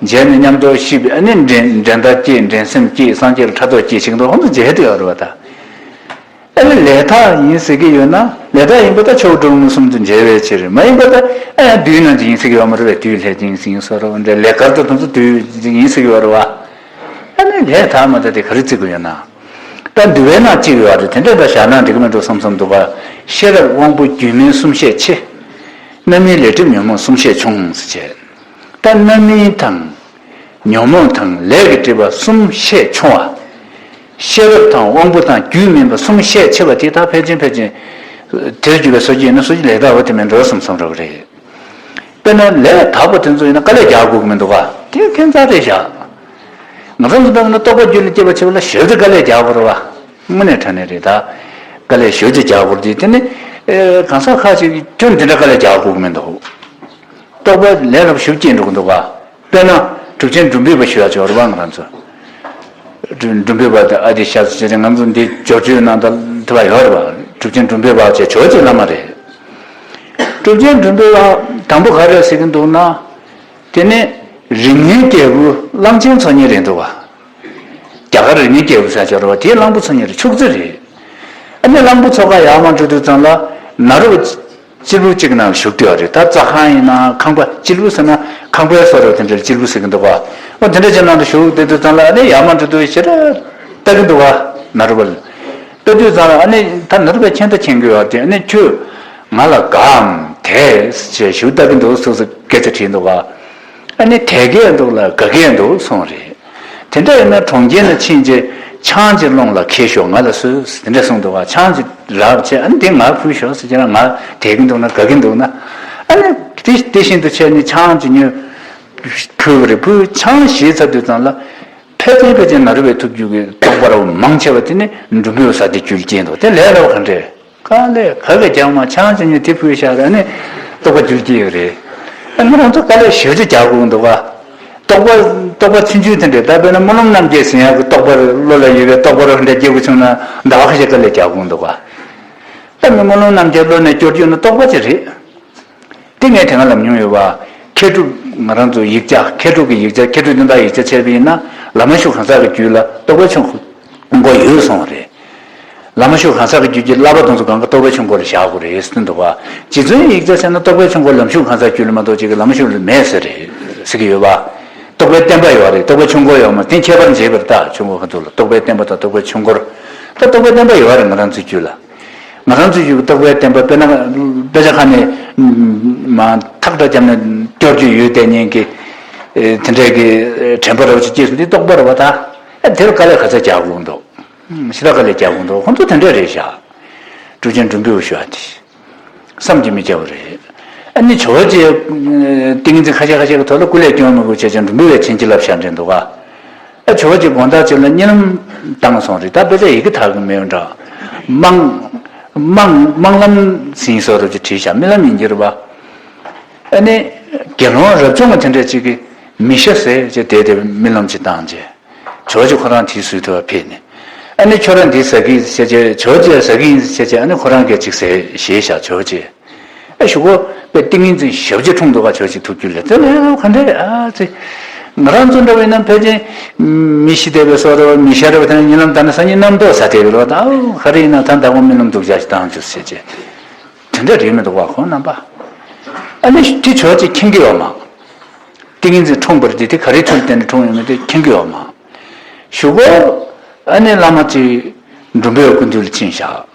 མཇལ་ནས་མཉམ་དུ་གཤིབ་པའི་ཨ་ནི་འགྲན་འགྲན་ཟླ་སྐྱེས། འགྲན་སེམས་སྐྱེས། སངས་རྒྱས་ལ་ཕྲག་དོག་སྐྱེས་བྱེད་མཁན་ཧོན་དུ་མཇལ་བསྡད་ཡོད་རེད་བ་དང་། ཨ་ནི་ལས་དག་ཡིན་ཟེར་གྱི་ཡོད་ན། ལས་དག་ཡིན་པ་དང་ཕྱོགས་སྤྲུལ་མངོན་སུམ་དུ་མཇལ་བའི་ཕྱིར། མ་ཡིན་པ་དང་ཨ་ཡང་དུས་ནང་ཅིག་ཡིན་ཟེར་གྱི་ཡོད་མ་རེད་བས། དུས་ལྷས་བྱིན་ཟིན་སོ་ར་བ་འདྲ་ལས་དགར་དུ་དུང་སོ་དུས་ཅིག་ཡིན་ཟེར་གྱི་ཡོད་རེད་བ། ཨ་ནི་ལས་དག་མ་དག་དེ་ག་རེ་བརྩི་དགོས་ཡོད་ན། ད་འདུལ་བའི་ནང་གཅིག་ཡོད་རེད། དེ་འདྲ་ད་བཞག་ན་འགྲིག་གི་མེད་འགྲོ་བསམ་བསམ་འདུག་ག་ཤེས་རབ་དབང་པོ་རྒྱུད་སྨིན་གསུམ་ཤས་ཆེ། རྣམ་སྨིན་ལས་སྒྲིབ་ཉོན་མོངས་གསུམ་ཤས་ཆུང་ཟེར་བྱས། ད་རྣམ་སྨིན་དང་། ཉོན་མོངས་དང་ལས་ཀྱི་སྒྲིབ་པ་གསུམ་ཤས་ཆུང་བ། ཤེས་རབ་དང་དབང་པོ་དང་རྒྱུད་སྨིན་པ་གསུམ་ཤས་ཆེ་བ་དེ་དག་ཕལ་ཆེར་ཕལ་ཆེར། དེར་གྱུར་པའི་སོ་སྐྱེ་ཡིན་ན་སོ་སྐྱེ་ལས་དག་པ་དེ་མིན་འགྲོ་བསམ་བསམ་འདྲ་བ་རེད། དཔེར་ན་ལས་དག་པ་དེ་ཚོ་ཡིན་ན་དཀའ་ལས་རྒྱག་དགོས་ཀྱི་མི་འདུག་ག་དེ་ཁྱད་མཚར་རེད་བཞག་ང་ཚོ་ཚོ་ལྟ་བུ་ན་རྟོགས་པ་རྒྱུད་ལ་སྐྱེ་བ་བྱེད་པ་ལ་ཞེ་པོ་ཅིག་དཀའ་ལས་རྒྱག་དགོས་རེད་བ། དངོས་གནས་དྲང་གནས་རེད་ད། དཀའ་ལས་ཞེ་པོ་ཅིག་རྒྱག་དགོས་རེད་དེ། དེ་ནི། ཨེ། གང་ཟག་ཁ་ཅིག་གིས་ཁྱོན་འདི་འདྲ་དཀའ་ལས་རྒྱག་དགོས་ཀྱི་མི་འདུག་རྟོགས་པ་ལས་སླ་པོ་ཞེ་པོ་སྐྱེ་འགྲོ་གི་འདུག་ག་དཔེར་ན་གྲུབ་ཆེན་འབྲུག་པའི་པ་ཞུ་ཡ་ཅིག་ཡོད་རེད་བ། ང་རང་ཚོ། འབྲུག་འབྲུག་པའི་པ་དང་ཨ་ཏི་ཤ་ཟེར་བྱས་ནས་ང་ཚོ་འདི་སྦྱོར་བཅོས་གནང་སྟངས་དེ་བ་ཡོད་རེད་བ། གྲུབ་ཆེན་འབྲུག་པའི་པ་བྱས་ཇོ་བོ་རྗེ་བླ་མ་རེད། གྲུབ་ཆེན་འབྲུག་པའི་པ་དང་པོ་ག་རེ་ཟེར་གྱི་འདུག་ན། དེ་ནི་རིགས་ངན་རྒྱལ་པོ་གླང་ཆེན་འཚོ་མཁན་རེད་འདུག་བ། རྒྱ་གར་རིགས་ངན་རྒྱལ་པོ་ཟེར་ཅིག་ཡོད་རེད་བ། དེ་གླང་པོ་འཚོ་མཁན་རེད། ཕྱུགས་རྫི་རེད། ཨ་ནི་གླང་པོ་འཚོ་ག་ཡར་མར་འགྲོ་དུས་ཙམ་ལ་ནཱ་རོ། སྤྱིལ་བུ་གཅིག་ནང་བཞུགས་བསྡད་པ་རེད། ད་རྩྭ་ཁང་ཡིན་ན་ཁང་པ་སྤྱིལ་བུ་ཟེར་ན་ཁང་པའི་བཟོ་འདྲ་དེ་འདྲ་སྤྱིལ་བུ་ཟེར་གྱི་འདུག་ག་འོ་དེ་འདྲ་ཅིག་ནང་དུ་བཞུགས་བསྡད་དུས་ཙམ་ལ་ཨ་ནི་ཡར་མར་འགྲོ་དུས་ཞེ་དྲག་ལྟ་གི་འདུག་ག་ནོར་བུ་ལ། ལྟ་དུས་ཙམ་ལ་ཨ་ནི་ད་ནོར་བུས་མཁྱེན་ད་མཁྱེན་གྱི་ཡོད་དེ། ཨ་ནི་ཁྱོད་ང་ལ་དགའ་འམ་དད་ཅེས་ཞུ་ལྟ་གི་འདུག་སོ་སོ་སྐད་ཆ་དྲིས་འདུག་ག་ཨ་ནི་དད་གི་འདུག་ལ་དགའ་གི་འདུག་གསུངས་རེད། དེ་འདྲ་ཡིན་ན་གྲོང་ཁྱེར་ནས་ཕྱིན་རྗེས་ཆང་ཅིག་སློང་ལ་ཁྱེར་ཤོག་ང་ལ་གསོལ་ཟེར་དེ་འདྲ་གསུངས་འདུག་ག་ཆང་ཅིག་རག་བྱས་ཨ་ནི་དེ་ང་ཕུལ་ཤོག་ཟེར་གྱི་ན། ང་དད་གི་འདུག་ན་དགའ་གི་འདུག་ན། ཨ་ནི་དེ་དེ་བཞིན་དུ་བྱས་ནས་ཆང་ཅིག་ཉོས་ཕུལ་བ་རེད། ཕུལ་ཆང་བཞེས་ཚར་དུས་ཙམ་ལ་ཕལ་ཆེར་ཕལ་ཆེར་ནོར་བུས་ཐུབ་རྒྱུ་གི་རྟོགས་པ་ར་བ་མང་ཆེ་བ་དེ་ནི་མགྲོན་པོའི་ས་དེ་རྒྱུད་སྐྱེས་འདུག་དེ་ལས་སླ་བ་ག་འདྲས། དཀའ་ལས་ག་གེ་རྒྱག་མ་ཆང་ཅིག་ཉོས་དེ་ཕུལ་བཞག་ར་ནི་རྟོགས་པ་རྒྱུད་སྐྱེས་ཡོད་རེད། ཨ་ནི་ང་རང་ཚོ་དཀའ་ལས་ཞེ་པོ་ཅིག་རྒྱག་དགོས་འདུག་ག་རྟོགས་པ་རྟོགས་པ་ཆུང་ཆུང་དེ་འདྲས། ད་དཔེར་ན་སྨོན་ལམ་རྣམ་བརྒྱད་ཟེར་ཡག་གི་རྟོགས་པ་བློ་ལ་ཡོད་པའི་རྟོགས་པ་ར་འདྲ་སྐྱེ་དགོས་བྱུང་ན་ཟླ་བ་ཁ་ཤས་དཀའ་ལས་རྒྱག་དགོས་འདུག་ག་ད་མི་སྨོན་ལམ་རྣམ་བརྒྱད་བློ་ནས་སྐྱོར་རྒྱུ་ནི་རྟོགས་པ་ཅིག་རེད། དེ་ངས་དེ་སྔ་ལབ་མྱོང་ཡོད་པ། མཁས་གྲུབ་ང་རང་ཚོ་ཡིག་ཆ་མཁས་གྲུབ་ཀྱི་ཡིག་ཆ་མཁས་གྲུབ་དོན་དག་ཡིག་ཆ་བྱས་པ་ཡིན་ན་བླ་མ་ཤུགས་གང་ཟག་གི་རྒྱུད་ལ་རྟོགས་པ་ཆོས་འཁོར་ཡོད་གསུངས་པ་རེད། བླ་མ་ཤུགས་གང་ཟག་གི་རྒྱུད་ཀྱི་བསླབ་པ་དེ་ཚོ་གང་ག་རྟོགས་པ་ཆོས་འཁོར་ལ་བཞག་དགོས་རེད་ཟེར་འདུག་ག་རྗེ་བཙུན་ཡིག་ཆ་བྱས་ན་རྟོགས་པ་ཆོས་འཁོར་ལམ་ཤུགས་གང་ཟག་རྒྱུད་ལ་མ་གཏོགས་ཅིག་གི་ལམ་ཤུགས་ལ་མེད་ཟེར་རེད་ཟེར་གྱི་ཡོད་པ། རྟོགས་པའི་བརྟན་པ་ཡོད་རེད། རྟོགས་པ་ཆོས་འཁོར་ཡོད་མ་རེད། དེ་ཁྱད་པར་འབྱེད་པར་ལྟ། ཆོས་འཁོར་ཁ་ཐུག་ལ་རྟོགས་པའི་བརྟན་པ་དང་རྟོགས་པའི་ཆོས་འཁོར། ད་རྟོགས་པའི་བརྟན་པ་ཡོད་རེད་ང་རང་ཚོའི་རྒྱུད་ལ། ང་རང་ཚོའི་རྒྱུད་ཀྱི་རྟོགས་པའི་བརྟན་པ་དཔེར་ན་དཔེ་ཆ་ཁང་ནས་མ་ཐག་འདྲ་བརྒྱབ་ནས་སྐྱོར་རྒྱུ་ཡོད་དེ་ཉིན་གྱི་དེ་འདྲའི་གི་དྲན་པ་རབ་ཅིག་སྐྱེས་སོང་། འདི་རྟོགས་པ་རེད་པ། ད་དེར་དཀའ་ལས་ག་ཚད་རྒྱག་དགོས་འདུག་ཞེ་དྲག་དཀའ་ལས་རྒྱག་དགོས་འདུག་ཁོང་ཚོ་དེ་འདྲ་རེད་ཤག་སྤྲུལ་ཆེན་མགྲོན་པོས་ཞུ་བ་དེ། བསམ་གྱིས་མི་ཁྱབ་པ་རེད། ཨ་ནི་ཇོ་བོ་རྗེ་ཏིང་འཛིན་ཁ་ཤས་ཁ་ཤས་ཀྱི་ཐོག་ལ་སྐུ་ལས་སྐྱོན་མི་དགོས་བྱས་ཀྱང་མགྲོན་པོ་བས་བྱིན་གྱིས་བརླབས་ཤག་འདྲ་འདུག་ག་ཨ་ཇོ་བོ་རྗེ་དགོང་དག་ཅིག་ལ་གཉིད་ལམ་བཏང་སོང་རེད། ད་དཔེ་ཆ་ཡི་གེ་དག་གི་མེད་འདྲ། དམངས་དམངས་དམངས་ལམ་ཟིན་སོགས་རུ་ཅིག་བྲིས་ཤག་རྨི་ལམ་ཡིན་གྱི་རེད་པ། ཨ་ནི་དགེ་སློང་རབ་བྱུང་བ་དེ་འདྲ་ཅིག་གིས་མི་ཤ་ཟས་བྱས་བསྡད་དེ་རྨི་ལམ་ཅིག་བཏང་རྗེས། ཇོ་བོ་རྗེ་ཁོ་རང་དེའི་ཟུར་དུ་ཕེབས་ནས། ཨ་ནི་ཁྱོད་རང་འདི་ཟ་གི་ཡིན་ཟེར་བྱས། ཇོ་བོ་རྗེ་ཟ་གི་ཡིན་ཟེར་བྱས། ཨ་ནི་ཁོ་རང་གིས་ཅིག་ཟས་བཞེས་བཞག་ཇོ་བོ་རྗེ། ཨ་གཞུག་གུ་དཔེ་ཏིང་ངེ་འཛིན་ཞེ་པོ་ཅིག་འཁྲུངས་འདུག་ག་ཇོ་བོ་རྗེ་ཐུགས་རྒྱུད་ལ། དེ་ལས་ག་འདྲ་ཨ་ཙི། ང་རང་ཚོ་འདྲ་བ་ཡིན་ན་ཕལ་ཆེར་མི་ཤི་བསྡད་པའི་བཟོ་འདྲ་བ། མི་ཤ་འདྲ་བ་དེ་ནས་གཉིད་ལམ་བཏང་ན་སང་ཉིན་གནམ་ཐོག་ཟ་བསྡད་པའི་ལོ། ད་ཨོ་ག་རེ་ཡིན་ན་ད་ཟླ་དགོང་རྨི་ལམ་སྡུག་ཅག་ཅིག་བཏང་བྱུང་ཟེར་བྱས། དེ་འདྲ་རེད་མི་འདུག་ག་ཁོང་རྣམ་པ། ཨ་ནི་དེ་ཇོ་བོ་རྗེ་མཁྱེན་གྱི་ཡོད་མ། ཏིང་ངེ་འཛིན་འཁྲུངས་པ་རེད་དེ། དེ་ག་རེའི་ཚུལ་བསྟན་ནས་འཁྲུངས་ཡོད་མེད་དེ་མཁྱེན་གྱི་ཡོད་མ། གཞུག་གུ་ཨ་ནི་བླ་མ་ཅིག་མགྲོན་པོའི་སྐུ་མདུན་ལ་ཕྱིན་བཞག་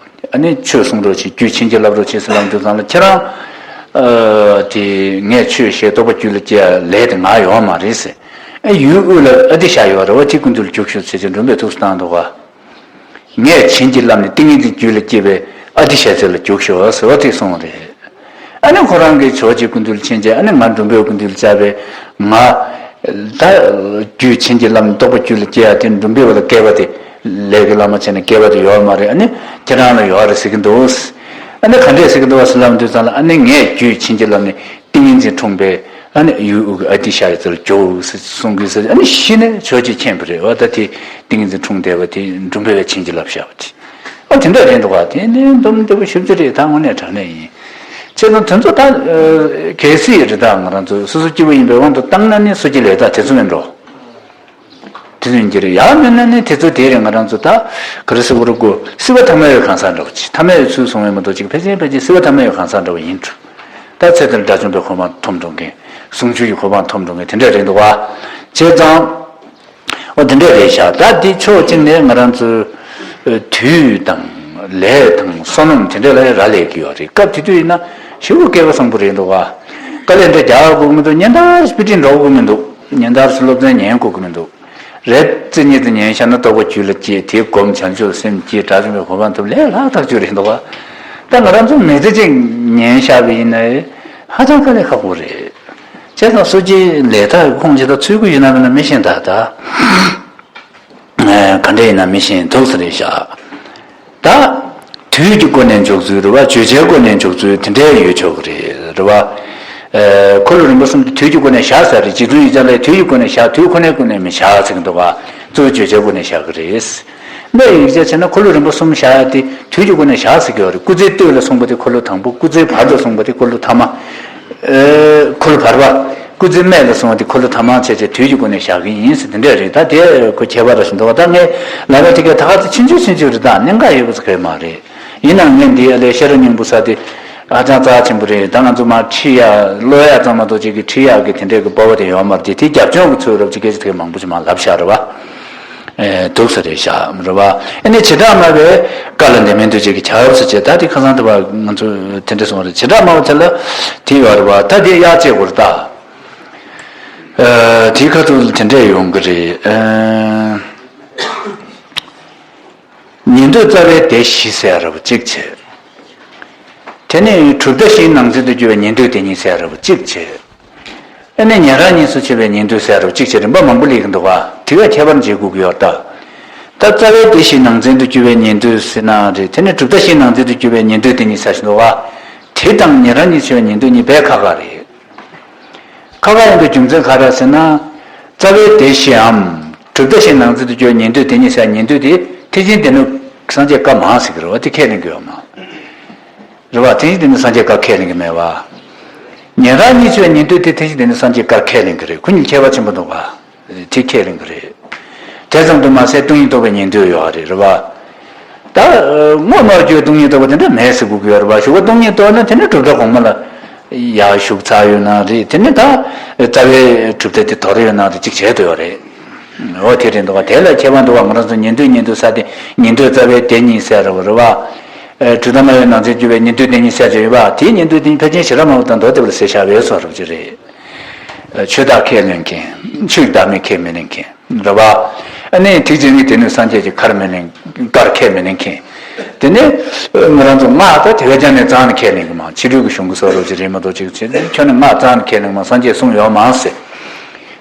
ཨ་ནི་ཆོས་གསུང་རོགས་བྱེད། རྒྱུད་བྱིན་གྱིས་བརླབ་རོགས་བྱེད་ཟེར་ལབ་དུས་ཙམ་ལ། ཁྱེད་རང་ཨ་དེ་ངས་ཆོས་བཤད་རྟོགས་པ་རྒྱུད་ལ་སྐྱེ་ཡ་ལས་དེ་ང་ཡོད་མ་རེད་ཟེར། ཨ་ཡུལ་དབུས་ལ་ཨ་ཏི་ཤ་ཡོད་རེད་པ། དེའི་སྐུ་མདུན་ལ་རྒྱུགས་ཤོག་ཟེར་བྱས་མགྲོན་པོས་ཐུགས་སུ་བཏང་འདུག་ག་ངས་བྱིན་གྱིས་བརླབས་ནས་ཏིང་ངེ་འཛིན་རྒྱུད་ལ་སྐྱེས་པའི་ཨ་ཏི་ཤ་ཚེ་ལ་རྒྱུགས་ཤོག་ཟེར་བ་དེ་གསུངས་པ་རེད། ཨ་ནི་ཁོ་རང་གིས་ཇོ་བོ་རྗེའི་སྐུ་མདུན་ལ་ཕྱིན་བྱས། ཨ་ནི་ང་མགྲོན་པོའི་སྐུ་མདུན་ལ་བཅར་བས། ང་ད་རྒྱུད་བྱིན་གྱིས་བརླབས་ནས་རྟོགས་པ་རྒྱུད་ལ་སྐྱེ་ཡ་དེ་མགྲོན་པོའི་བ་ལ་བསྐལ་པ་དེ་ལས་ཀྱི་བླ་མ་བྱས་ནས་བསྐལ་པ་དེ་ཡོད་མ་རེད། ཨ་ནི་ཁྱེད་རང་ལ་ཡོད་རེད་ཟེར་གྱི་འདུག་ཨ་ནི་ག་འདྲས་ཟེར་གྱི་འདུག་བ་ཟེར་ལབ་དུས་ཙམ་ལ། ཨ་ནི་ངས་རྒྱུད་བྱིན་གྱིས་བརླབས་ནས་ཏིང་ངེ་འཛིན་འཁྲུངས་པས། ཨ་ནི་ཡུལ་དབུས་ཀྱི་ཨ་ཏི་ཤ་ཡི་རྩེ་ལ་རྒྱུགས་ཟེར་གསུང་གི་ཟེར། ཨ་ནི་གཞི་ནས་ཇོ་བོ་རྗེ་མཁྱེན་པ་རེད་པ། ད་དེ་ཏིང་ངེ་འཛིན་འཁྲུངས་བསྡད་པ་དེ་མགྲོན་པོས་བྱིན་གྱིས་བརླབས་བཞག་པ་དེ། ཨ་དེ་འདྲ་རེད་འདུག་ག་དེ་ནས་འདུམ་འདི་པོ་ཞིབ་ཅིག་རེད། ད་དངོས་གནས་དྲང་གནས་ཡིན། བྱས་ཙང་དེ་ཚོ་ད་ཨ་གལ་སྲིད་རེད། ད་ང་རང་ཚོ་སོ་སོ་སྐྱེ་བོ་ཡིན་པའི་དབང་དུ་བཏང་ན་ནི་སོ་སྐྱེ་ལས་དག་དེ་ཚོ་མིན་འགྲོ། དེ་ཚོ་ཡིན་གྱི་རེད། ཡང་མིན་ན་ནི་དེ་ཚོ་དེ་རེད། ང་རང་ཚོ་ད་ག་རེ་ཟེར་དགོས་རེད། སྲིད་པ་ཐ་མལ་པའི་གང་ཟག་འདྲ་བོ་ཅིག་ཐ་མལ་པའི་ཚུལ་བཟུང་བའི་མ་གཏོགས་ཅིག་ཕལ་ཆེར་ཕལ་ཆེར་སྲིད་པ་ཐ་མལ་པའི་གང་ཟག་འདྲ་བོ་ཡིན་འགྲོ། ད་ཚེ་འདིར་དགྲ་བཅོམ་པའི་གོ་འཕང་ཐོབ་འགྲོ་མཁན། ཟུང་འཇུག་གི་གོ་འཕང་ཐོབ་འགྲོ་མཁན་དེ་འདྲ་རེད་འདུག་བ། བྱས་ཙང་། འོ་དེ་འདྲ་རེད་ཤག་ད་འདི་ཕྱོགས་གཅིག་ནས་ང་རང་ཚོའི་དུས་དང་ལས་དང་བསོད་ནམས་དེ་འདྲ་ལ་རག་ལས་ཀྱི་ཡོད་རེད། སྐབས་དེ་དུས་ཡིན་ན་ཞེ་པོ་སྐལ་བ་བཟང་པོ་རེད་འདུག་ག་དཀའ་ལས་འདྲ་རྒྱག་དགོས་ཀྱི་མི་འདུག་སྙན་དར་སྤི་ཏི་འགྲོ་དགོས་ཀྱི་མི་འདུག་སྙན་དར་སློབ་ཚན་ཉན་དགོས་ཀྱི་མི་འདུག་རེད། རྩེ་གཉིས་དེ་ཉན་བཞག་ན་རྟོགས་པ་རྒྱུད་ལ་སྐྱེས། དེའི་སྒོམ་བྱང་ཆུབ་སེམས་སྐྱེས། དགྲ་བཅོམ་པའི་གོ་འཕང་ཐོབ། ལས་སླ་ཐག་ཆོད་རེད་འདུག་ག་ད་ང་རང་ཚོ་མི་ཚེ་གཅིག་ཉན་བཞག་པ་ཡིན་ན་ཧ་ཅང་དཀའ་ལས་ཁག་པོ་རེད། བྱས་ཙང་སོ་སྐྱེའི་ལས་དག་གི་ཁོངས་ཇི་ལྟར་ཚུད་ཀྱི་ཡོད་ན་མེད་ན་མི་ཤེས། ད་ད་ག་འདྲ་ཡིན་ན་མི་ཤེས་འདུག་ས་རེད་ཤག་ད་དུས་ཀྱི་སྒོ་ནས་འཇོག་ཚུལ་རེད་བ། བརྗོད་བྱའི་སྒོ་ནས་འཇོག་ཚུལ་དེ་འདྲའི་ཡོད་ཆོག་གི་རེད། རེད་བ། ཨ་འཁོར་ལོ་རིམ་པ་གསུམ་དེ་དུས་ཀྱི་སྒོ་ནས་བཞག་ས་རེད། རྗེ་བཙུན་ཡིག་ཆ་ལས་དུས་ཀྱི་སྒོ་ནས་བཞག་དུས་ཁོ་ནའི་སྒོ་ནས་མི་བཞག་ཟེར་གྱི་འདུག་ག་གཙོ་བོ་བརྗོད་བྱའི་སྒོ་ནས་བཞག་གི་རེད། གནས་ཡིག་ཆ་བྱས་ན་འཁོར་ལོ་རིམ་པ་གསུམ་བཞག་ཡ་དེ་དུས་ཀྱི་སྒོ་ནས་བཞག་ཟེར་གྱི་ཡོད་རེད། སྐུ་ཚེའི་སྟོད་ལ་གསུངས་པ་དེ་འཁོར་ལོ་དང་པོ། སྐུ་ཚེའི་བར་དུ་གསུངས་པ་དེ་འཁོར་ལོ་ཐ་མ། ཨེ་འཁོར་ལོ་བར་པ། སྐུ་ཚེའི་སྨད་ལ་གསུངས་པ་དེ་འཁོར་ལོ་ཐ་མ་བྱས་བྱས་དུས་ཀྱི་སྒོ་ནས་བཞག་གི་ཡིན་ཟེར་དེ་འདྲས་རེད། ད་དེ་ཁོ་ཁྱད་པར་ར་ཞིག་འདུག་ད་ངས་ལབ་པ་དེ་གའི་ད་ག་ཚོད་ཆུང་ཆུང་ཆུང་ཆུང་རེད། ད་གནད་འགག་ཡོད་པ་ཚོ་གའི་མ་རེད། ཡིན་ནའང་ངས་འདི་ཨ་ལས་ཤེས་རབ་སྙིང་པོ་ས་དེ། ཧ་ཅང་རྩ་ཆེན་པོ་རེད། ད་ང་ཚོ་མར་ཁྲིད་ཡག་ཀློག་ཡག་ཙམ་མ་གཏོགས་ཅིག་གི་ཁྲིད་ཡག་གི་དེ་འདྲའི་གི་སྤོབས་པ་དེ་ཡོད་མ་རེད། དེ་དེ་རྒྱབ་ལྗོངས་ཀྱི་ཚུལ་རབ་ཅིག་སྐད་ཆ་དེ་མང་པོ་ཞིག་མར་ལབ་བཞག་རེད་བ། ཨེ་འདུག་ས་རེད་བཞག་རེད་བ། ཨ་ནི་བྱེ་བྲག་སྨྲ་བའི་བཀའ་ལ་འདི་མིན་འདུག་ཅིག་གི་བྱ་བ་ཟེར་བྱས། ད་དེ་ཁ་སང་དེ་བ་ང་ཚོ་དེ་འདྲ་སོང་བ་རེད། བྱེ་བྲག་སྨྲ་བ་དེ་ལ་དེ་ཡོད་རེད་བ། ད་དེ་ཡག་ཅིག་གོ་རེད་ད། ཨ་དེའི་ཁ་ཐུག་ལ་དེ་འདྲས་ཡོང་གི་རེད། ཨ་ཉན་ཐོས་རྩ་བའི་སྡེ་བཞི་ཟེར་བ་གཅིག་བྱས། དེ་ནས་གྲུབ་མཐའ་བཞིའི་ནང་ཚན་དུ་གྱུར་པའི་ཉན་ཐོས་དེ་ཉིད་ཟེར་བ་གཅིག་བྱས། ཨ་ནི་ཉན་རང་གཉིས་སུ་ཕྱེ་བའི་ཉན་ཐོས་ཟེར་བ་གཅིག་བྱས། རིམ་པ་མང་པོ་སླེབས་ཀྱི་འདུག་ག་དེ་བས་ཁྱད་པར་འབྱེད་དགོས་ཀྱི་ཡོད་ད། ད་རྩ་བའི་སྡེ་བཞིའི་ནང་ཚན་དུ་གྱུར་པའི་ཉན་ཐོས་ཟེར་ན་རེད། དེ་ནས་གྲུབ་མཐའ་བཞིའི་ནང་ཚན་དུ་གྱུར་པའི་ཉན་ཐོས་དེ་ཉིད་ཟེར་བཞིན་འདུག་ག་དེ་དང་ཉན་རང་གཉིས་སུ་ཕྱེ་བའི་ཉན་ཐོས་གཉིས་དཔེ་ཁག་ཁག་རེད། ཁ་ཁ་ཡིན་པའི་རྒྱུ་མཚན་ག་རེ་ཟེར་ན། རྩ་བའི་སྡེ་བཞིའམ་གྲུབ་མཐའ་བཞིའི་ནང་ཚན་དུ་གྱུར་ཉན་ཐོས་དེ་ཉིད་ཟེར་ཉན་ཐོས་དེ་ཐེག་ཆེན་སྡེ་སྣོད་སངས་རྒྱས་བཀའ་མ་ཟེར་གི་རེད་བ། དེ་ཁས་ལེན་གི་ཡོད་མ་རེད་བ། ཐེག་ཆེན་སྡེ་སྣོད་སངས་རྒྱས་བཀའ་ཁས་ལེན་གི་མེད་བ། ཉན་རང་གཉིས་ཆོས་ཉན་ཐོས་དེ་ཐེག་ཆེན་སྡེ་སྣོད་སངས་རྒྱས་བཀའ་ཁས་ལེན་གི་རེད། ཁོ་གཉིས་ཁྱད་པར་ཆེན་པོ་འདུག་བ། དེ་ཁས་ལེན་གི་རེད། དེ་ཙམ་དུ་མ་ཟད་སྟོང་ཉིད་རྟོགས་པའི་ཉན་ཐོས་ཡོད་རེད་རེད་བ། ད་དངོས་སྨྲ་བརྗོད་སྟོང་ཉིད་རྟོགས་པ་དེ་འདྲ་མེད་ཟེར་དགོས་ཀྱི་ཡོད་རེད་བ། ཞུ་བ་སྟོང་ཉིད་རྟོགས་ན་དེ་ནི་གྲུབ་མཐའ་གོང་མ་ལ་ཡར་ཞུགས་ཚར་ཡོད་ན་རེད། དེ་ནི་ད་རྩ་བའི་གྲུབ་མཐའ་དེ་དོར་ཡོད་ན་རེད། གཅིག་བྱས་དུ་ཡོད་རེད། འོ་དེ་རེད་འདུག་བ། དེ་ལ་ཁྱད་པར་འདུག་བ། ང་རང་ཚོ་ཉན་ཐོས་ཉན་ཐོས་ས་དེ་ཉན་ཐོས་རྩ་བའི་སྡེ་གཉིས་ཟེར་རེད་བ། ཨེ་གྲུབ་མཐའ་སྨྲ་བའི་ནང་ཚན་གྱུར་པའི་ཉན་ཐོས་སྡེ་གཉིས་ཟེར་གྱི་ཡོད་པ། དེའི་ཉན་ཐོས་དེ་ཕལ་ཆེར་བྱེ་བྲག་སྨྲ་བ་དང་མདོ་སྡེ་པ་ལ་ཟེར་བཞག་པའི་བཟོ་འདྲ་ཅིག་རེད། ཨེ་ཆོས་བདག་ཁས་ལེན་མཁན། ཆོས་ཀྱི་བདག་མེད་ཁས་མི་ལེན་མཁན་རེད་བ། ཨ་ནི་ཐེག་ཆེན་གྱི་སྡེ་སྣོད་སངས་རྒྱས་ཀྱི་བཀར་མི་ལེན། བཀར་ཁས་མི་ལེན་མཁན། དེ་ནས་ང་རང་ཚོ་སྔགས་ད་དེ་བས་ཀྱང་ནས་རྩ་ནས་ཁས་ལེན་གི་མ། ཕྱི་རོལ་གྱི་གཞུང་གི་བཟོ་འདྲ་ཅིག་རེད་མ་གཏོགས་ཅིག་ཁྱོན་ནས་སྔགས་རྩ་ནས་ཁས་ལེན་གི་མ། སངས་རྒྱས་གསུངས་ཡོད་མ་ཟེར།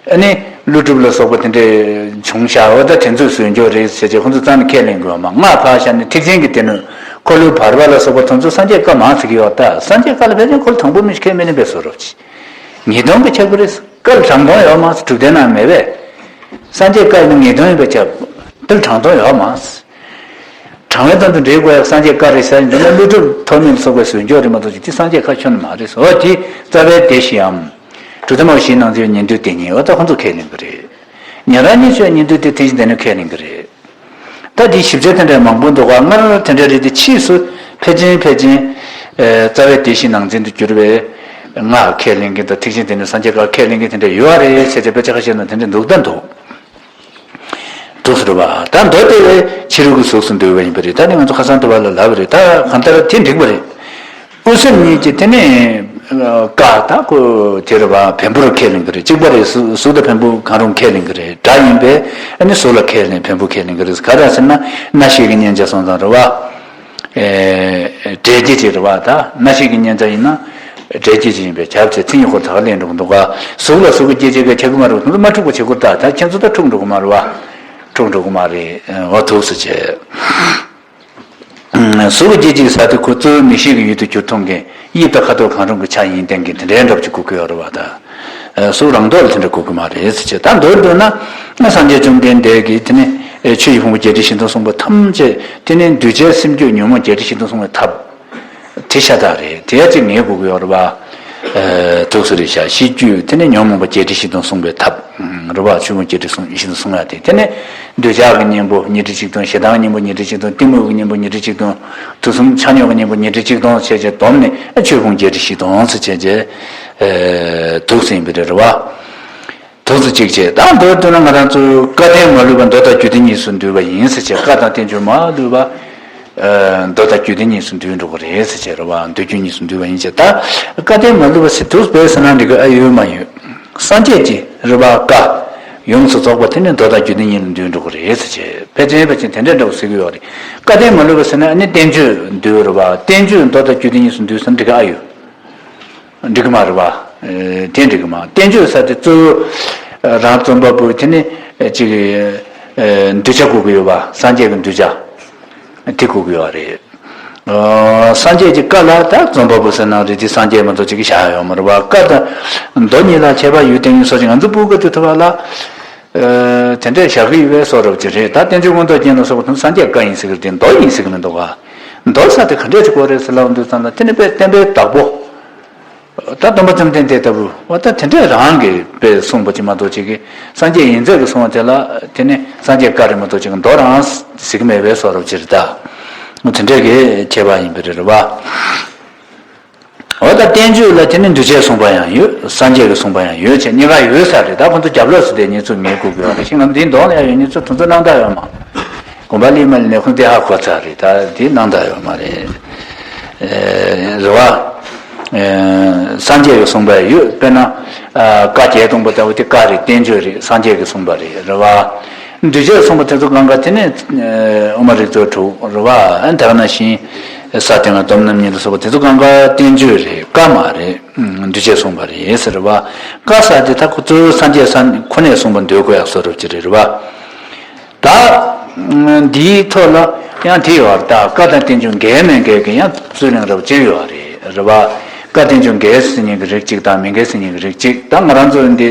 ཨ་ནི་ཀླུ་སྒྲུབ་ལ་སོགས་པ་དེ་འདྲས་བྱུང་བཞག་པ་ད་དེ་ཚོས་བཟོས་འཇོག་རེད་ཟེར་བྱས་ཁོ་ཚོ་རྩ་ནས་ཁས་ལེན་དགོས་མ། སྔགས་ཕར་བཞག་ནས་ཐེག་ཆེན་གྱི་སྡེ་སྣོད་འཁོར་ལོའི་བར་པ་ལ་སོགས་པ་དེ་ཚོ་སངས་རྒྱས་བཀའ་མ་ཟེར་གྱི་ཡོད་ད། སངས་རྒྱས་བཀའ་ལ་ཕལ་ཆེར་ཁོ་ལ་དང་པོ་མི་ཁས་མི་ལེན་པའི་བཟོ་འདྲ་ཅིག་ངེས་དོན་གྱི་ཁྱད་པར་རེད། བཀའ་ལ་དྲང་དོན་ཡོད་མ་ཟེར། གྲུབ་མཐའི་ནང་མེད་པས། སངས་རྒྱས་བཀའ་ཡིན་ན་ངེས་དོན་ཡིན་པས་ཁྱབ། དེ་ལ་དྲང་དོན་ཡོད་མ་ཟེར། དྲང་བའི་དོན་དུ་འགྲེལ་དགོས་ཡག་སངས་རྒྱས་བཀའ་རེད་ཟེར་ཡིན་ན་ཀླུ་སྒྲུབ་ཐོབ་ནས་སོགས་པའི་ཟོལ་འཇོག་རེད་མ་གཏོགས་ཅིག་དེ་སངས་རྒྱས་བཀའ་ཁྱོན་ནས་མ་རེད་ཟེར། འོ་དེ་རྩ་བའི་སྡེ་བཞིའམ། གྲུབ་མཐའ་སྨྲ་བ་བཞིའི་ནང་ཚན་ཉན་ཐོས་དེ་ཉིད་འོ་ད་ཁོ་ཚོ་ཁས་ལེན་གི་རེད། ཉན་རང་གཉིས་ཆོས་ཉན་ཐོས་དེ་ཐེག་ཆེན་སྡེ་སྣོད་ཁས་ལེན་གི་རེད། ད་འདི་ཞིབ་ཆ་དེ་འདྲ་མང་པོ་འདུག་ག་སྔར་དེ་འདྲ་རེད་དེ་ཕྱིས་སུ་ཕལ་ཆེར་ཕལ་ཆེར་ཨེ་རྩ་བའི་སྡེ་བཞིའི་ནང་ཚན་དུ་གྱུར་པའི་སྔགས་ཁས་ལེན་མཁན་དང་ཐེག་ཆེན་སྡེ་སྣོད་སངས་རྒྱས་བཀའ་ཁས་ལེན་མཁན་དེ་འདྲ་ཡོད་རེད་ཟེར་ཏེ་དཔེ་ཆ་ཁ་ཤས་ནང་དེ་འདྲ་འདུག་ད་འདུག་འདུག་ཟེར་བ། ད་མདོ་སྡེ་པའི་ཕྱི་རོལ་གྱི་གཟུགས་སུ་འདུས་པ་ཡིན་པ་རེད། ད་ནི་ང་ཚོ་ཁ་སང་དུ་བ་ལ་ལབ་པ་རེད། ད་གང་ལྟར་དེ་འགྲིག་པ་རེད། དབུ་སེམས་གཉིས་ཀྱི་དེ་ནས་ཀ་ད་ཁོ་དེ་རེད་བ། བེམ་པོ་རུ་ཁས་ལེན་གྱི་རེད། གཅིག་པ་རེད། གཟུགས་གཟུགས་དང་བེམ་པོ་གང་རུང་ཁས་ལེན་གྱི་རེད། སྒྲ་ཡིན་པས་ཨ་ནི་གཟུགས་ལ་ཁས་ལེན། བེམ་པོ་ཁས་ལེན་གྱི་རེད། ག་རེ་ཟེར་ན་རྣ་ཤེས་ཀྱི་མཉན་བྱ་སོང་ཙང་རེད་བ། ཨེ་འབྲས་སྐྱེ་ཅིག་རེད་བ། ད་རྣ་ཤེས་ཀྱི་མཉན་བྱ་ཡིན་ན་འབྲས་སྐྱེ་ཅིག་ཡིན་པས་ཁྱབ་ཚེ་མཚན་ཉིད་ཁོ་ཐག་ལེན་འགྲོ་གི་འདུག་ག་གཟུགས་ལ་གཟུགས་ཀྱི་སྐྱེ་མཆེད་ཀྱི་ཁྱབ་ཀྱི་མ་རེད་བ། དེ་ཚོ་མ་འཁྲུག་པ་བྱེད་དགོས། ད་ད་ཁྱེད་ཚོ་ད་འཁྲུག་འགྲོ་གི་མ་རེད་བ། འཁྲུག་འགྲོ་གི་མ་རེད། འོ་ཐུགས་སུ་ཆེ། གཟུགས་ཀྱི་སྐྱེ་མཆེད་ཟེར་དུས་ཁོ་གཙོ་བོ་མིག་ཤེས་ཀྱི་ཡུལ་དུ་གྱུར་ཐོག་གི་དབྱིབས་དང་ཁ་དོག་གང་རུང་གི་ཆ་ཡིན་བསྟན་གྱི་དེ་འདྲའི་འདྲ་པོ་ཅིག་གོ་གི་ཡོད་རེད་བ། ད་གཟུགས་རང་ལྡོག་ལ་དེ་འདྲ་གོ་གི་མ་རེད་ཟེར་བྱས། ད་མདོར་བསྡུས་ན་ང་སངས་རྒྱས་བཅོམ་ལྡན་འདས་ཀྱིས་དེ་ནི་ཆོས་ཀྱི་ཕུང་པོ་བརྒྱད་ཁྲི་བཞི་སྟོང་གསུངས་པ་ཐམས་ཅད་དེ་ནི་འདུས་བྱས་སེམས་རྒྱུད་ཉོན་མོངས་བརྒྱད་ཁྲི་བཞི་སྟོང་གསུངས་པའི་ཐབས་དེ་ཤ་སྟག་རེད། དེ་ཡ་གཅིག་ངས་གོ་གི་ཡོད་རེད་བ། ཐུགས་སུ་རེད་ཤག་ཤེས་རྒྱུད་དེ་ནི་ཉོན་མོངས་པ་བརྒྱད་ཁྲི་བཞི་སྟོང་གསུངས་པའི་ཐབས་རེད་བ། ཆོས་ཕུང་བརྒྱད་ཁྲི་གསུང་བཞི་སྟོང་གསུང་ཡ་དེ། དེ་ནི་འདོད་ཆགས་ཀྱི་གཉེན་པོ་ཉི་ཁྲི་གཅིག་སྟོང་། ཞེ་སྡང་གི་གཉེན་པོ་ཉི་ཁྲི་གཅིག་སྟོང་། གཏི་མུག་གི་གཉེན་པོ་ཉི་ཁྲི་གཅིག་སྟོང་། དུག་གསུམ་ཆ་སྙོམས་ཀྱི་གཉེན་པོ་ཉི་ཁྲི་གཅིག་སྟོང་བྱས་བྱས་བསྡོམས་ནས་ཆོས་ཕུང་བརྒྱད་ཁྲི་བཞི་སྟོང་ཟེར་བྱས་བྱས། ཐུགས་སུ་ཡིན་པ་རེད་རེད་བ། ཐུགས་སུ་གཅིག་བྱས། ད་མདོར་བསྡུས་ན་ང་རང་ཚོ་བཀའ་བསྟན་མ་ལུས་པ་མདོ་དང་རྒྱུད་སྡེ་གཉིས་སུ་འདུས་པ་ཡིན་ཟེར་བྱས། བཀའ་དང་བསྟན་བཅོས་མ་ལུས་པ། ཨ་མདོ་དང་རྒྱུད་སྡེ་གཉིས་སུ་འདུས་འགྲོ་གི་རེད་ཟེར་བྱས་རེད་བ། མདོ་རྒྱུད་གཉིས་སུ་འདུས་པ་ཡིན་ཟེར། ད་བཀའ་བསྟན་མ་ལུས་པ་ཟེར་དུས་བས་ཟེར་ན་འགྲིག་གི་ཨ་ཡོད་མ་ཡོད། སངས་རྒྱས་ཀྱི་རེད་བ་བཀའ་ཡོངས་སུ་རྫོགས་པ་དེ་ནི་མདོ་དང་རྒྱུད་སྡེ་གཉིས་ལ་འདུས་འགྲོ་གི་རེད་ཟེར་བྱས། ཕལ་ཆེར་ཕལ་ཆེར་དེ་འདྲའི་འདྲ་པོ་ཟེར་གི་ཡོད་རེད། བཀའ་བསྟན་མ་ལུས་པ་ཟེར་ན་ཨ་ནི་བསྟན་བཅོས་འདུས་རེད་བ། བསྟན་བཅོས་མདོ་དང་རྒྱུད་སྡེ་གཉིས་སུ་འདུས་ཟེར་ན་འགྲིག་གི་ཨ་ཡོད། འགྲིག་གི་མ་རེད་བ། ཨེ་དེ་འགྲིག་གི་མ། བསྟན་བཅོས་ཟེར་དེ་གཙོ་བོ་རང་རྩོམ་པ་པོ་དེ་ནི་ཅིག་ཨེ་གདུལ་བྱ་གོ་གི་ཡོད་པ། སངས་རྒྱས་ཀྱི་གདུལ་བྱ་དེ་གོ་གི་ཡོད་རེད། ཨ་སངས་རྒྱས་ཀྱི་བཀའ་ལ་ད་རྩོམ་པ་པོ་ཟེར་ན་རེད། དེ་སངས་རྒྱས་མ་གཏོགས་ཅིག་གི་བཞག་ཡོད་མ་རེད་བ། བཀའ་དང་མདོ་གཉིས་ལ་ཁྱད་པར་ཡོད་དེ་ཡིན་སོགས་ཀྱི་ང་ཚོ་སྤུ་ག་དུ་ཐུབ་པ་ལ། ཨ་དེ་འདྲས་བཞག་གི་ཡོད་པའི་བཟོ་འདྲ་ཅིག་རེད། ད་བསྟན་བཅོས་མངོན་རྟོགས་རྒྱན་ལ་སོགས་པ་དེ་སངས་རྒྱས་བཀའ་ཡིན་ཟེར་གི་རེད་དེ། མདོ་ཡིན་ཟེར་གི་མི་འདུག་ག་མདོ་ཟེར་དེ་ག་འདྲས་ཅིག་གོ་རེད་ཟེར་ལབ་འདུག་ཙང་ལ། དེ་ནི་དཔེ་བསྟན་པའི་བདག་པོ། ད་སྟོན་པ་བཅོམ་ལྡན་འདས་ལྟ་བུ་བ་ད་དེ་འདྲས་རང་གིས་དཔེ་གསུངས་པ་ཅིག་མ་གཏོགས་ཅིག་གིས་སངས་རྒྱས་ཡིན་ཚད་ཀྱིས་གསུངས་པ་དེ་ལ་དེ་ནི་སངས་རྒྱས་བཀའ་རེད་མ་གཏོགས་ཅིག་མདོ་རང་ཟེར་གི་མེད་པའི་བཟོ་འདྲ་ཅིག་རེད་ད། དེ་འདྲས་ཀྱི་ཁྱད་པར་ཡིན་པ་རེད་རེད་བ། འོ་ད་བསྟན་བཅོས་ལ་དེ་ནི་འདུས་བྱས་གསུངས་པ་ཡང་ཡོད། སངས་རྒྱས་ཀྱིས་གསུངས་པ་ཡང་ཡོད་ཅེས་གཉིས་ཀ་ཡོད་ས་རེད། ད་ཁོང་ཚོ་རྒྱབ་ལོགས་སུ་བསྡད་མཁན་ཚོ་ངས་སྒུག་དགོས་པ་རེད། ཤིང་ལམ་འདིའི་ལྡོག་ལ་ཡང་ཡོད་མཁན་ཚོ་དེ་ཚོ་རྣམ་དག་ཡོད་མ། དགོན་པ་ལི་མ་ལི་ནས་ཁོང་དེ་ཧ་གོ་ཚར་རེད། ད་དེ་རྣམ་དག་ཡོད་མ་རེད། ཨེ་རེད་བ། ཨེ་སངས་རྒྱས་ཀྱིས་གསུངས་པ་ཡོད། དཔེར་ན་ཨ་བཀའ་བརྒྱད་སྟོང་པ་ལྟ་བུ་དེ་བཀའ་རེད། བསྟན་བཅོས་རེད། སངས་རྒྱས་ཀྱིས་གསུངས་པ་རེད། རེད་བ། འདུས་བྱས་གསུངས་པ་དེ་ཚོ་གང་ག་དེ་ནི་ཨེ་དབུ་མ་རིགས་ཚོགས་དྲུག་རེད་བ། ཨ་ད་ག་ནང་བཞིན་ས་སྟེང་ལ་སྡོམ་རྣམ་གཉིས་ལ་སོགས་པ་དེ་ཚོ་གང་ག་བསྟན་བཅོས་རེད། བཀའ་མ་རེད། འདུས་བྱས་གསུངས་པ་རེད་ཟེར་བ། བཀའ་ས་དེ་ད་ཁོ་ཚོའི་སངས་རྒྱས་ས་ཁོ་ནས་གསུངས་པ་འདོད་དགོས་ཡག་བཟོ་འདྲ་ཅིག་རེད་བ། ད་འདིའི་ཐོག་ལ་ཡང་དེ་ཡོད་རེད། ད་བཀའ་དང་བསྟན་བཅོས་འགལ་མི་འགལ་གྱི་ཡང་རྩོད་གླེང་རབ་ཅིག་ཡོད་རེད། རེད་བ། བཀའ་བསྟན་བཅོས་འགལ་ཟེར་མཁན་གྱི་རིགས་གཅིག་དང་མི་འགལ་ཟེར་མཁན་གྱི་རིགས་གཅིག་ད་ང་རང་ཚོ་འདི་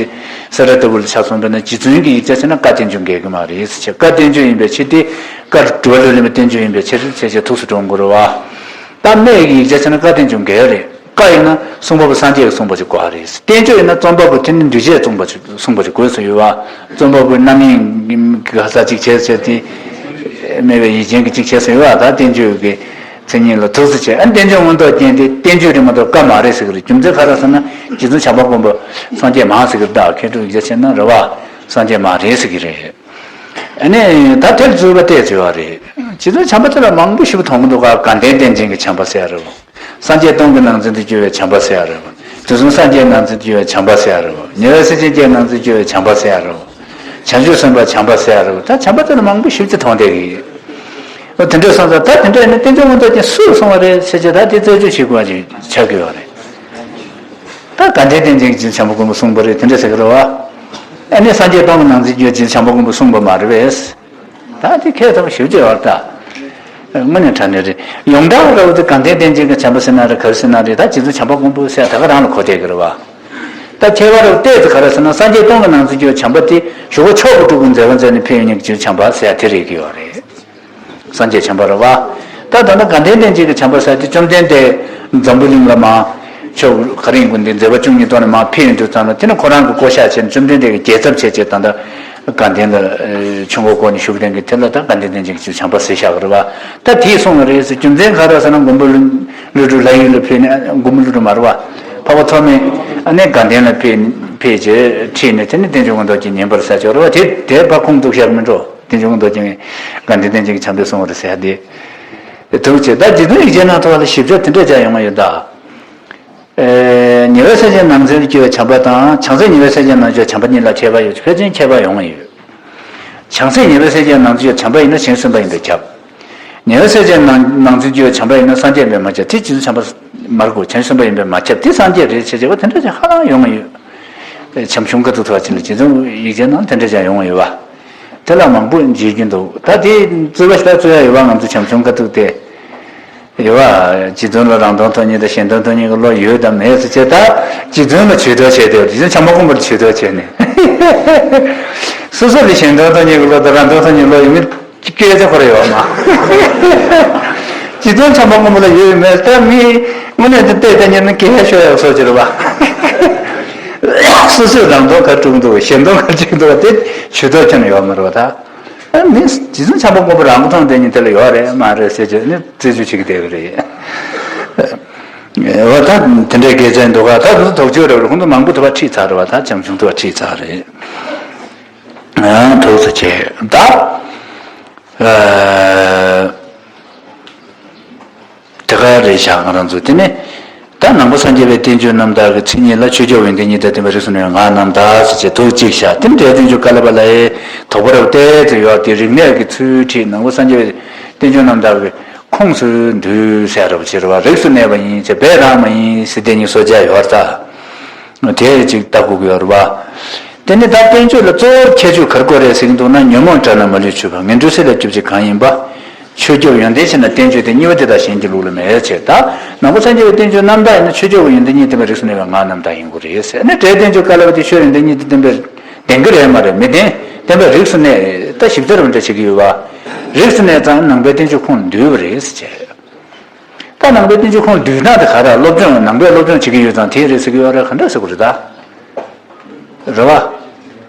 སེ་ར་ལྟ་བུ་ལ་ཆ་མཚོན་པ་ན་རྗེ་བཙུན་གྱི་ཡིག་ཆ་བྱས་ན་བཀའ་བསྟན་བཅོས་འགལ་གྱི་མ་རེད་ཟེར་བྱས། བཀའ་བསྟན་བཅོས་ཡིན་པའི་ཕྱིར་ཏེ། བཀའ་སྒྲུབ་པ་ལ་ལེན་པའི་བསྟན་བཅོས་ཡིན་པའི་ཕྱིར་ཟེར་བྱས་ཐུགས་སུ་འགྲོ་དགོས་རེད་བ། ད་སྨྲས་ཀྱི་ཡིག་ཆ་བྱས་ན་བཀའ་བསྟན་བཅོས་འགལ་རེད། བཀའ་ཡིན་ན་གསུང་པ་པོ་སངས་རྒྱས་ཀྱིས་གསུངས་པ་ཅིག་དགོས་རེད། བསྟན་བཅོས་ཡིན་ན་རྩོམ་པ་པོ་དེ་ནི་འདུས་བྱས་གསུངས་པ་ཅིག་གསུངས་པ་ཅིག་དགོས་སུ་ཡོད་བ། རྩོམ་པ་པོའི་རྣམ་གཡེང་གི་ག་ས་ཅིག་བྱས་བྱས་ཏེ། སྨྲས་པའི་ཡིད་ཅན་གྱི་ཅིག་བྱས་སུ་ཡོད་བ། ད་བསྟན་བཅོས་ཀྱི་མཚན་ཉིད་ལ་ཐུགས་སུ་བྱས། ཨ་བསྟན་བཅོས་མངོན་རྟོགས་རྒྱན་དེ་བསྟན་བཅོས་རེད་མ་གཏོགས་བཀའ་མ་རེད་ཟེར་གི་རེད། རྒྱུ་མཚན་ག་རེ་ཟེར་ན་རྗེ་བཙུན་བྱམས་པ་མགོན་པོ་སངས་རྒྱས་མ་ཟེར་གི་རེད། ད་མཁས་གྲུབ་ཡིག་ཆ་བྱས་ན་རེད་བ། སངས་རྒྱས་མ་རེད་ཟེར་གི་རེད། ཨ་ནི་ད་དེར་རྩོད་པ་བལྟས་བྱས་པ་རེད། རྗེ་བཙུན་བྱམས་པ་དེ་ལ་མང་པོ་ཞིག་མཐོང་གི་འདུག་ག་དགའ་ལྡན་བསྟན་ཅན་གྱི་བྱམས་པ་ཟེར་ཡ་རེད། སངས་རྒྱས་སྟོང་གི་ནང་ཚན་དུ་གྱུར་པའི་བྱམས་པ་ཟེར་ཡ་རེད། དུས་གསུམ་སངས་རྒྱས་ནང་ཚན་དུ་གྱུར་པའི་བྱམས་པ་ཟེར་ཡ་རེད། ཉེ་བའི་སེམས་ཅན་སྐྱེ་ནང་ཚན་དུ་གྱུར་པའི་བྱམས་པ་ཟེར་ཡ་རེད། བྱང་ཆུབ་སེམས་དཔའ་བྱམས་པ་ཟེར་ཡ་རེད། ད་བྱམས་པ་དེ་ལ་མང་པོ་ཞིག་ཅིག་མཐོང་བསྡད་ཀྱི་ཡོད། ཨོ་དེ་འདྲ་སོང་ཙང་ད་དེ་འདྲ་ཡིན་ན་བསྟན་བཅོས་མངོན་རྟོགས་རྒྱན་སུས་གསུངས་པ་རེད་ཟེར་བྱས་ད་དེ་རྩད་གཅོད་བྱེད་དགོས་པ་ཅིག་ཆགས་ཀྱི་ཡོད་རེད། ད་དགའ་ལྡན་བསྟན་ཅན་གྱི་བྱམས་པ་མགོན་པོ་གསུངས་པ་རེད་དེ་འདྲ་ཟེར་གི་རེད་བ། ཨ་ནི་སངས་རྒྱས་སྟོང་གི་ནང་ཚན་གྱི་བྱམས་པ་མགོན་པོ་གསུངས་པ་མ་རེད་པས། ད་དེ་ཁྱད་མཚར་པོ་ཞེ་པོ་ཅིག་ཡོད་རེད་ད། དངོས་གནས་དྲང་གནས་རེད། ཡོངས་གྲགས་ར་བ་དེ་དགའ་ལྡན་བསྟན་ཅན་གྱི་བྱམས་པ་ཟེར་ན་རེད། ག་རེ་ཟེར་ན་རེད། ད་རྗེ་བཙུན་བྱམས་པ་མགོན་པོ་ཟེར་ད་ག་རང་ལ་གོ་བསྡད་ཀྱི་རེད་བ། ད་ཁྱད་པར་ར་བ་བལྟས་ཚེ་ག་རེ་ཟེར་ན་སངས་རྒྱས་སྟོང་གི་ནང་ཚན་གྱི་བྱམས་པ་དེ་ཞོགས་པ་མཆོག་གི་སྤྲུལ་སྐུ་མཛད་པ་མཛད་ནས་ཕེབས་ཡོང་མཁན་གྱི་བྱམས་པ་ཟེར་ཡ་དེ་རེད་ཀྱི་ཡོད་རེད། སངས་རྒྱས་བྱམས་པ་རེད་བ། ད་ད་ལྟ་དགའ་ལྡན་བསྟན་ཅན་གྱི་བྱམས་པ་ཟེར་དེ་བཅོམ་ལྡན་འདས་འཛམ་བུ་གླིང་ལ་མར་ཕྱོགས་ག་རེ་ཡིན་དགོས་འདི་མཛད་པ་བཅུ་གཉིས་ཐོག་ནས་མར་ཕེབས་ཡོང་དུས་ཙམ་ལ་དེ་ནི་ཁོ་རང་གི་བསྐོ་བཞག་བྱས་ནས་བཅོམ་ལྡན་འདས་ཀྱི་རྒྱལ་ཚབ་བྱས་བྱས་ད་ལྟ་དགའ་ལྡན་ལ་ཆོས་འཁོར་བསྐོར་ནས་བཞུགས་བསྡད་མཁན་དེ་ལ་ད་དགའ་ལྡན་བསྟན་ཅན་གྱི་བྱམས་པ་ཟེར་བཞག་གི་རེད་བ། ད་དེས་གསུངས་པ་རེད་ཟེར། རྒྱུ་མཚན་ག་རེ་ཟེར་ན་མགོན་པོ་ཀླུ་སྒྲུབ་ལྷ་ཡུལ་ལ་ཕེབས་ནས་མགོན་པོ་ཀླུ་སྒྲུབ་མ་རེད་བ། འཕགས་པ་ཐོགས་མེད་ཨ་ནི་དགའ་ལྡན་ལ་ཕེབས་ཕེབས་བྱས་ཁྲིད་ནས་དེ་ནི་བསྟན་བཅོས་མངོན་རྟོགས་རྒྱན་ཉན་པར་ཟེར་ཆོག་རེད་བ། དེ་དེ་ཕར་ཁུངས་གཏུགས་བཞག་མི་འགྲོ། བསྟན་བཅོས་མངོན་རྟོགས་རྒྱན་དགའ་ལྡན་བསྟན་ཅན་གྱི་བྱམས་པས་གསུངས་པ་རེད་ཟེར་ཡ་དེ། དུ་བྱས་ད་རྗེ་བཙུན་ཡིག་ཆའི་ནང་ཐོག་ལ་ཞིབ་ཆ་དེ་འདྲ་ཅིག་ཡོང་གི་ཡོད་ད། ཨེ་ཉེ་བའི་སེམས་ཅན་ནང་ཚན་དུ་གྱུར་པའི་བྱམས་པ་དང་བྱང་སེམས་ཉེ་བའི་སེམས་ཅན་ནང་གྱུར་བའི་བྱམས་པ་གཉིས་ལ་ཁྱད་པར་ཡོད། ཕལ་ཆེར་ཁྱད་པར་ཡོང་གི་ཡོད། བྱང་སེམས་ཉེ་བའི་སེམས་ཅན་ནང་གྱུར་བའི་བྱམས་པ་ཡིན་ན་བྱང་སེམས་པ་ཡིན་པས་ཁྱབ། ཉེ་བའི་སེམས་ཅན་ནང་ནང་ཚན་གྱུར་བའི་བྱམས་པ་ཡིན་ན་སངས་རྒྱས་པས་མ་ཁྱབ། དེ་རྗེ་བཙུན་བྱམས་པ་མ་རེད་གོ། བྱང་སེམས་པ་ཡིན་པས་མ་ཁྱབ། དེ་སངས་རྒྱས་རེད་ཟེར་བྱས་པ་དེ་འདྲ་ཅིག་ཧ་ལམ་ཡོང་གི་ཡོད། བྱམས་ཆུང་ཁ་ཐུག་ཐོག་ཅིག་ལ་རྗེ་བཙུན་ཡིག་ཆའི་ནང་དེ་འདྲ་ཅིག་ཡོང་གི་ཡོད་པ། དེ་ལ་མང་པོ་འཇལ་རྒྱུ་འདུག་ད་དེ་རྩོད་པ་ཞིག་ད་རྩོད་ཡ་ཡོད་པ། ང་ཚོ་བྱམས་ཆུང་ཁ་ཐུག་དེ་ཡོད་པ། རྗེ་བཙུན་ལ་རང་དོན་དོན་གཉེར་དང་གཞན་དོན་དོན་གཉེར་གྱི་བློ་ཡོད་དམ་མེད་ཟེར་བྱས། ད་རྗེ་བཙུན་ལ་ཇུས་གཏོགས་བྱས་ཏེ། རྗེ་བཙུན་བྱམས་པ་མགོན་པོ་ལ་ཇུས་གཏོགས་བྱས་ནས། སོ་སོ་ལ་གཞན་དོན་དོན་གཉེར་གྱི་བློ་དང་རང་དོན་དོན་གཉེར་བློ་ཡོད་མེད་སྐད་ཆ་ཁོ་ར་ཡོད་མ། རྗེ་བཙུན་བྱམས་པ་མགོན་པོ་ལ་ཡོད་མེད་ད་མི་དངོས་གནས་དེ་བལྟས་བལྟས་ཉན་ན་སྐད་ཆ་ཤོད་ཡག་སོ་ཅི་རེད་བ། སོ་སོས་རང་དོན་ག་དྲུག་འདུག་གཞན་དོན་ག་གཅིག་འདུག་དེ་ཇུས་གཏོགས་ཁྱོན་ཡོད་མ་རེད་བ་ད། མི་རྗེ་བཙུན་བྱམས་པ་མགོན་པོ་རང་མཐོང་དེ་ཉིད་དེ་ལ་ཡོད་རེད་མ་རེད་ཟེར་བྱས་ནས་རྩད་གཅོད་བྱེད་ཀྱི་བསྡད་ཀྱི་རེད། འོ་ད་དེ་འདྲའི་སྐད་ཆ་འདུག་ག་ད་དུ་དོགས་གཅོད་རེད་པ། ཁོང་ཚོ་མང་པོ་དུ་བ་ཁྲིད་ཚར་རེད་བ། ད་བྱམས་ཆུང་དུ་བ་ཁྲིད་ཚར་རེད། ཨ་ཐུགས་སུ་ཆེ་ད། ཨ། དེ་ག་རེད་བཞག་ང་རང་ཚོ་དེ་ནས། ད་ནང་པ་སངས་རྒྱས་པའི་བསྟན་བཅོས་རྣམ་དག་གི་མཚན་ཉིད་ལ་ཆོས་སྐྱོབ་ཡོན་ཏན་གཉིས་དང་ལྡན་པའི་རིགས་སུ་གནས་པའི་སྔགས་རྣམ་དག་ཟེར་བྱས་ཐུགས་གཅིག་བཞག་དེ་འདྲའི་བསྟན་བཅོས་ཀ་ལ་པ་ལ་ཡི་དོགས་པ་རབ་གཏད་དུ་ཡོད་དེ། རིག་གནས་ཀྱི་ཚུལ་ཁྲིད་ནང་པ་སངས་རྒྱས་པའི་བསྟན་བཅོས་རྣམ་དག་གི་ཁོངས་སུ་འདུས་ཟེར་རབ་ཕྱིར་བ་རིགས་སུ་གནས་པ་ཡིན་ཟེར་སྦས་རང་མ་ཡིན་ཟེར་དེ་གཉིས་སོ་བརྒྱ་ཡོད་ད། དེ་ཅིག་ལྟ་དགོས་ཀྱི་ཡོད་རེད་བ། དེ་ནི་ད་བསྟན་བཅོས་ལ་གཙོ་བོར་ཁྱད་ཆོས་ག་རེ་དགོས་རེད་ཟེར་གྱི་འདུག་ན། ཉོན་མོངས་བྲལ་ན་མ་ལུས་ཆོས་འཕགས། ངན་འགྲོའི་སེམས་ལས་སྐྱོབ་བྱེད་གང་ཡིན་པ། ཆོས་སྐྱོབ་ཡོན་ཏན་ཆེ་ན་བསྟན་བཅོས་དེ། གཉིས་པ་དེ་དག་གཞན་གྱིས་ལུགས་ལ་མེད་ཅེས། ད་ནང་པ་སངས་རྒྱས་པའི་བསྟན་བཅོས་རྣམ་དག་ཡིན་ན་ཆོས་སྐྱོབ་ཡོན་ཏན་གཉིས་ལྡན་པའི་རིགས་སུ་གནས་པའི་སྔགས་རྣམ་དག་ཡིན་དགོས་རེད་ཟེར་ནས། སྒྲའི་བསྟན་བཅོས་ཀ་ལ་པ་དེ་ཆོས་ཡོན་ཏན་གཉིས་ལྡན་པའི་ལྡན་གྱི་རེད་མ་རེད་མི་ལྡན། ལྡན་པའི་རིགས་སུ་གནས། ད་ཞིབ་ཆ་རུ་འདྲ་བྱེད་ཀྱི་ཡོད་པ། རིགས་སུ་གནས་ཙང་ནང་པའི་བསྟན་བཅོས་ཁོངས་འདུས་པ་རེད་ཟེར་བྱས། ད་ནང་པའི་བསྟན་བཅོས་ཁོངས་འདུས་ན་དེ་ག་རེ་སློབ་སྦྱོང་ནང་པའི་སློབ་སྦྱོང་བྱེད་ཀྱི་ཡོད་ཙང་དེ་རེད་ཟེར་གྱི་ཡོད་རེད། ག་འདྲ་ཟེར་དགོས་རེད་ད། རེད་བ།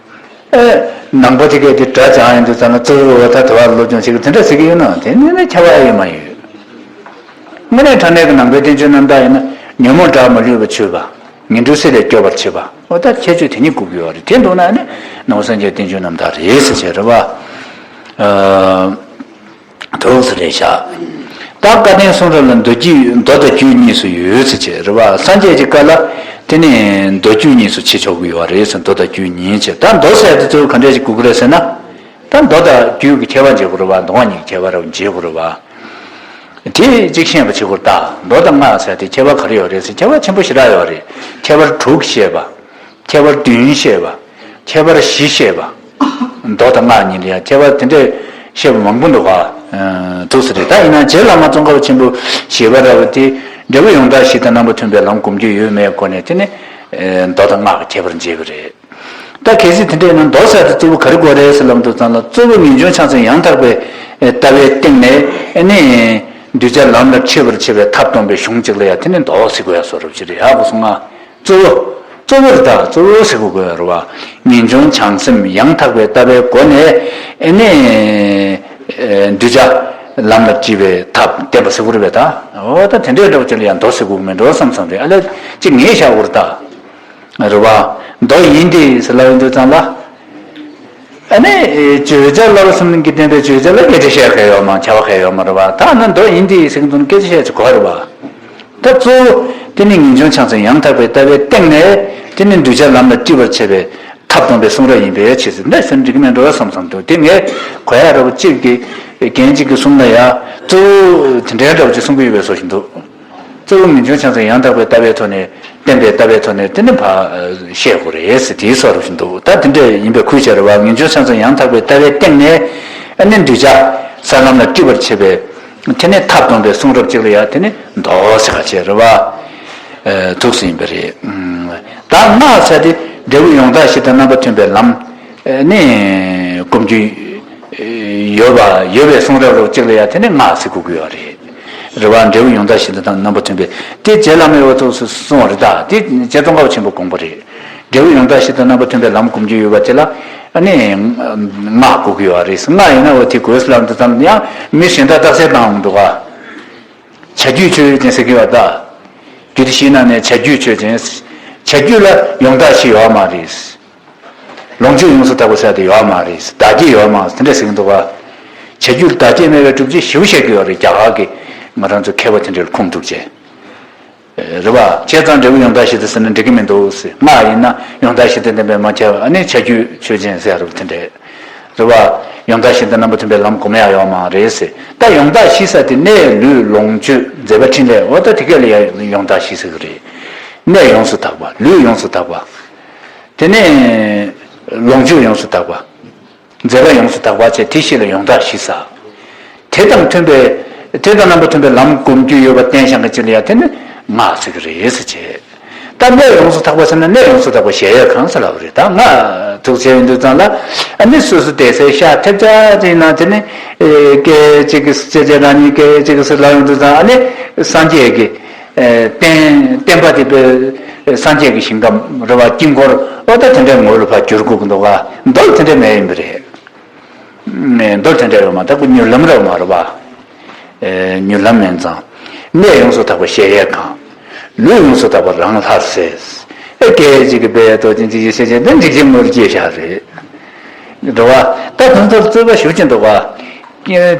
ཨེ། ནང་པ་དེ་གས་དེ་སྒྲ་སྦྱང་ཡོང་དུས་ཙམ་ལ་གཙོ་བོ་འོ་ད་དེ་བ་སློབ་སྦྱོང་བྱེད་ཀྱི་དེ་འདྲ་ཟེར་གྱི་ཡོད་ན་དེ་ནི་ནི་ཁྱད་པར་ཡོད་མ་ཡོད། དངོས་གནས་དྲང་གནས་ཀྱི་ནང་པའི་བསྟན་བཅོས་རྣམ་དག་ཡིན་ན། ཉོན་མོངས་དགྲ་མ་ལུས་པར་བྱེད་པ། ངན་འགྲོའི་སྲིད་ལས་སྐྱོབ་པར་བྱེད་པ། འོ་ད་ཁྱད་ཆོས་དེ་གཉིས་བཀུག་གི་ཡོད་རེད། དེ་འདུག་ན་ནི་ནང་པ་སངས་རྒྱས་བསྟན་བཅོས་རྣམ་དག་རེད་ཟེར་བྱས་རེད་བ། ཨ། དུག་ཟེར་རེད་ཤག་ད་བཀའ་བསྟན་གསུང་རབ་ལ་མདོ་རྒྱུད་མདོ་དང་རྒྱུད་གཉིས་སུ་ཡོད་ཟེར་བྱས་རེད་བ། སངས་རྒྱས་ཀྱི་བཀའ་ལ་དེ་ནི་མདོ་རྒྱུད་གཉིས་སུ་ཕྱེ་ཆོག་གི་ཡོད་རེད་ཟེར། མདོ་དང་རྒྱུད་གཉིས་བྱས། ད་མདོ་ཟེར་དུས་ཚོད་ག་འདྲས་ཞིག་དགོས་ཀྱི་རེད་ཟེར་ན། ད་མདོ་དང་རྒྱུད་ཀྱི་ཁྱད་པར་འབྱེད་དགོས་རེད་བ། མདོ་སྔགས་གཉིས་ཀྱི་ཁྱད་པར་འབྱེད་དགོས་རེད་བ། དེ་གཅིག་ཤེས་པ་བྱེད་དགོས་རེད་ད། མདོ་དང་སྔགས་ཟེར་དེ་ཁྱད་པར་ག་རེ་ཡོད་རེད་ཟེར། ཁྱད་པར་ཆེན་པོ་ཞེ་དྲག་ཡོད་རེད། ཁྱད་པར་དྲུག་བཤད་པ། ཁྱད་པར་བདུན་བཤད་པ། ཁྱད་པར་བཞི་བཤད་པ། མདོ་དང་སྔགས་གཉིས་ལ་ཡང་ཁྱད་པར་དེ་འདྲས་བཤད་པ་མང་པོ་འདུག་ག་ཨ། འདུག་ཟེར་རེད། ད་ཡིན་ན་རྗེ་བླ་མ་ཙོང་ཁ་པ་ཆེན་པོ་ཞེས་པ་ར་བ་དེ་འབྲས་བུ་ཡང་དག་བཞི་དང་རྣམ་པ་མཐུན་པའི་ལམ་སྒོམ་རྒྱུ་ཡོད་མེད་སྐོར་ནས་དེ་ནི་ཨ། མདོ་དང་སྔགས་ཀྱི་ཁྱད་པར་འབྱེད་པ་རེད། ད་གལ་སྲིད་དེ་འདྲ་ཡིན་ན་མདོ་ཟེར་དེ་གཙོ་བོ་ག་རེ་དགོས་རེད་ཟེར་ལབ་དུས་ཙམ་ལ། གཙོ་བོ་ངེས་འབྱུང་ཆགས་ཚུལ་ཡང་དག་པའི་ལྟ་བའི་སྟེང་ནས་ཨ་ནི་གདུལ་བྱ་ལམ་ལ་ཁྲིད་པར་བྱེད་པའི་ཐབས་སྟོན་པའི་གཞུང་གཅིག་ལ་ཡང་དེ་ནི་མདོ་ཟེར་དགོས་ཡ་བཟོ་འདྲ་ཅིག་རེད་ཡ། གོ་སོང་ང་། གཙོ་བོ། གཙོ་བོ་རེད་ད། གཙོ་བོ་ཟེར་དགོས་དགོས་རེད་བ། ངེས་འབྱུང་བྱང་སེམས་ཡང་དག་པའི་ལྟ་བའི་སྒོ་ནས་ཨ་ནི་གདུལ་བྱ་ལམ་ལ་ཁྲིད་པའི་ཐབས་བསྟན་པ་ཟེར་དགོས་རེད་པས་ད། འོ་ད་དེ་འདྲའི་འདྲ་བོ་ཅིག་ལ་ཡང་མདོ་ཟེར་དགོས་མིན་འགྲོ་བསམ་བསམ་རེད། ཨ་ལས་ཅིག་ངས་བཞག་དགོས་རེད་ད། རེད་བ། མདོ་ཡིན་ཏེ་ཟེར་ལབ་ཡོང་དུས་ཙམ་ལ། ཨ་ནི་བརྗོད་བྱ་བསླབ་པ་གསུམ་གྱིས་བསྟན་པའི་བརྗོད་བྱ་ལ་སྐད་ཆ་བཤད་མཁན་ཡོད་མ། བྱ་བ་མཁན་ཡོད་མ་རེད་བ། ད་ནི་མདོ་ཡིན་ཏེ་ཟེར་གྱི་འདུག་ན་སྐད་ཆ་བཤད་ཆོག་གི་རེད་བ། ད་གཙོ་བོ་དེ་ནི་ངེས་འབྱུང་ཆགས་ཚུལ་ཡང་དག་པའི་ལྟ་བའི་སྟེང་ནས་དེ་ནི་གདུལ་བྱ་ལམ་ལ་ཁྲིད་པར་བྱེད་པའི་ཐབས་སྟོན་པའི་གསུང་རབ་ཡིན་པའི་ཕྱིར་ཟེར། འདི་ཟེར་འགྲིག་གི་མེད་འགྲོ་བསམ་བསམ་འདུག་དེ་ངས་གོ་ཡ་ར་བ་གཅིག་གིས་རྒན་གཅིག་གིས་གསུངས་ན་ཡ། གཙོ་བོ་དེ་འདྲའི་འདྲ་བ་ཅིག་གསུང་གི་ཡོད་པའི་བཟོ་ཞིག་འདུག་གཙོ་བོ་ངེས་འབྱུང་ཆགས་ཚུལ་ཡང་དག་པའི་ལྟ་བའི་ཐོག་ནས། བསྟན་པའི་ལྟ་བའི་ཐོག་ནས་དེ་ནི་ཕར་བཤད་དགོས་རེད་ཟེར་དེའི་བཟོ་འདྲ་ཞིག་འདུག་ད་དེ་འདྲ་ཡིན་པའི་ཁུལ་བྱས་རེད་བ། ངེས་འབྱུང་ཆགས་ཚུལ་ཡང་དག་པའི་ལྟ་བའི་སྟེང་ནས་ཨ་ནི་གདུལ་བྱ་ས་ལམ་ལ་ཁྲིད་པར་བྱེད་པའི་དེ་ནི་ཐབས་སྟོན་པའི་གསུང་རབ་ཅིག་ལ་ཡ་དེ་ནི་མདོ་ཟེར་ག་བྱས་རེད་བ། ཨ། འདུག་སེ་ཡིན་པ་རེད། ཨ། ད་སྔགས་ཟེར་དེ་འབྲས་བུ་ཡང་དག་བཞི་དང་རྣམ་པ་མཐུན་པའི་ལམ་ནི་སྒོམ་རྒྱུ་ཡོད་པ། ཡོད་པའི་གསུང་རབ་རོབ་ཅིག་ལ་ཡང་དེ་ནི་སྔགས་ཟེར་དགོས་ཀྱི་ཡོད་རེད། རེད་བ། འབྲས་བུ་ཡང་དག་བཞི་དང་རྣམ་པ་མཐུན་པའི། དེ་རྗེ་བླ་མའི་འོ་ཐུགས་སུ་གསུངས་པ་རེད་ད། དེ་རྗེ་ཙོང་ཁ་པ་ཆེན་པོ་དགོངས་པ་རེད། འབྲས་བུ་ཡང་དག་བཞི་དང་རྣམ་པ་མཐུན་པའི་ལམ་སྒོམ་རྒྱུ་ཡོད་པ་དེ་ལ་ཨ་ནི་སྔགས་དགོས་ཀྱི་ཡོད་རེད། སྔགས་ཡིན་ན་འོ་དེ་དགོས་ལབ་དུས་ཙམ་ཡང་མི་གཞན་དག་རྟགས་གསལ་བཏང་འོང་འདུག་ག་བྱ་རྒྱུད་ཆོས་ཅན་ཟེར་གྱི་ཡོད་ད། རྒྱུད་སྡེ་བཞིའི་ནང་ནས་བྱ་རྒྱུད་ཆོས་ཅན། བྱ་རྒྱུད་ལ་ཡང་དག་བཞི་ཡོད་མ་རེད། ལོངས་སྤྱོད་ཡོངས་སུ་དག་པ་ཟེར་དེ་ཡོད་མ་རེད། བདག་བསྐྱེད་ཡོད་མ་རེད། དེ་འདྲ་ཟེར་གྱི་འདུག་ག་བྱ་རྒྱུད་བདག་བསྐྱེད་སྨྲས་པའི་སྒྲུབ་བྱེད་ཞེ་པོ་བཤད་ཀྱི་ཡོད་རེད། རྒྱ་གར་གྱི་ང་རང་ཚོ་མཁས་པ་དེ་འདྲ་ལ་ཁུངས་གཏུགས་བྱས། རེད་བ། བྱས་ཙང་འབྲས་བུ་ཡང་དག་བཞི་དེ་ཟེར་ན་འགྲིག་གི་མི་འདུག་ཟེར། སྔགས་ཡིན་ན་ཡང་དག་བཞི་དེ་བསྟན་པས་མ་ཁྱབ། ཨ་ནི་བྱ་རྒྱུད་ཆོས་ཅན་ཟེར་རུ་དེ་འདྲས། རེད་བ། ཡང་དག་བཞི་དང་རྣམ་པ་མཐུན་པའི་ལམ་སྒོམ་ཡག་ཡོད་མ་རེད་ཟེར། ད་ཡང་དག་བཞི་ཟེར་དེ་གནས་ལུས་ལོངས་སྤྱོད་མཛད་པ་འཕྲིན་ལས། འོ་ད་དེ་ག་ལ་ཡང་ཡང་དག་བཞི་ཟེར་གི་རེད། གནས་ཡོངས་སུ་དག་པ། ལུས་ཡོངས་སུ་དག་པ། དེ་ནས་ལོངས་སྤྱོད་ཡོངས་སུ་དག་པ། མཛད་པ་ཡོངས་སུ་དག་པ་བྱས། དེ་བཞི་ལ་ཡང་དག་བཞི་ཟེར། དེ་དང་མཐུན་པའི། དེ་དང་རྣམ་པ་མཐུན་པའི་ལམ་སྒོམ་རྒྱུ་ཡོད་པ་བསྟན་བཞག་མཁན་ཅིག་ལ་ཡང་དེ་ནི་སྔགས་ཟེར་གི་རེད་ཟེར་བྱས། ད་གནས་ཡོངས་སུ་དག་པ་ཟེར་ན་གནས་ཡོངས་སུ་དག་པ་གཞལ་ཡས་ཁང་ཟེར་ལབ་པ་རེད། ད་སྔགས་ཐུགས་བྱས་ཡོང་དུས་ཙམ་ལ་ཨ་ནི་སོ་སོ་བསྡད་སའི་ཤག་ཐེབས་ཆག་ཅིག་ན་དེ་ནི་སྐད་ཅིག་གིས་ཅེ་ཅེ་རང་ཉིད་སྐད་ཅིག་གིས་ལབ་ཡོང་དུས་ཙམ་ཨ་ནི་སངས་རྒྱས་ཀྱི་བསྟན་བསྟན་པ་དེ་པའི་སངས་རྒྱས་ཀྱི་ཞིང་ཁམས་རེད་བ། དཀྱིལ་འཁོར་འོ་ད་དེ་འདྲའི་ངོ་བོ་ལ་ཕར་འགྱུར་དགོས་ཀྱི་འདུག་ག་མདོར་དེ་འདྲ་མེད་ཡིན་པ་རེད། མདོར་དེ་འདྲ་ཡོད་མ་རེད། ད་ཁོ་མྱུར་ལམ་རེད་མ་རེད་བ། མྱུར་ལམ་མིན་ཙང་། གནས་ཡོངས་སུ་དག་པ་གཞལ་ཡས་ཁང་། ལུས་ཡོངས་སུ་དག་པ་རང་ལྷར་གསལ། ཨེ་སྐད་ཅིག་གིས་དཔལ་རྡོ་རྗེ་འཇིགས་བྱེད་ཤེས་བྱ་དེ་འཇིགས་བྱེད་དངོས་སུ་སྐྱེས་བཞག་རེད། འགྲོ་བ། ད་དེ་ཚོར་རྩོད་པ་ཞེ་པོ་ཅིག་འདུག་ག་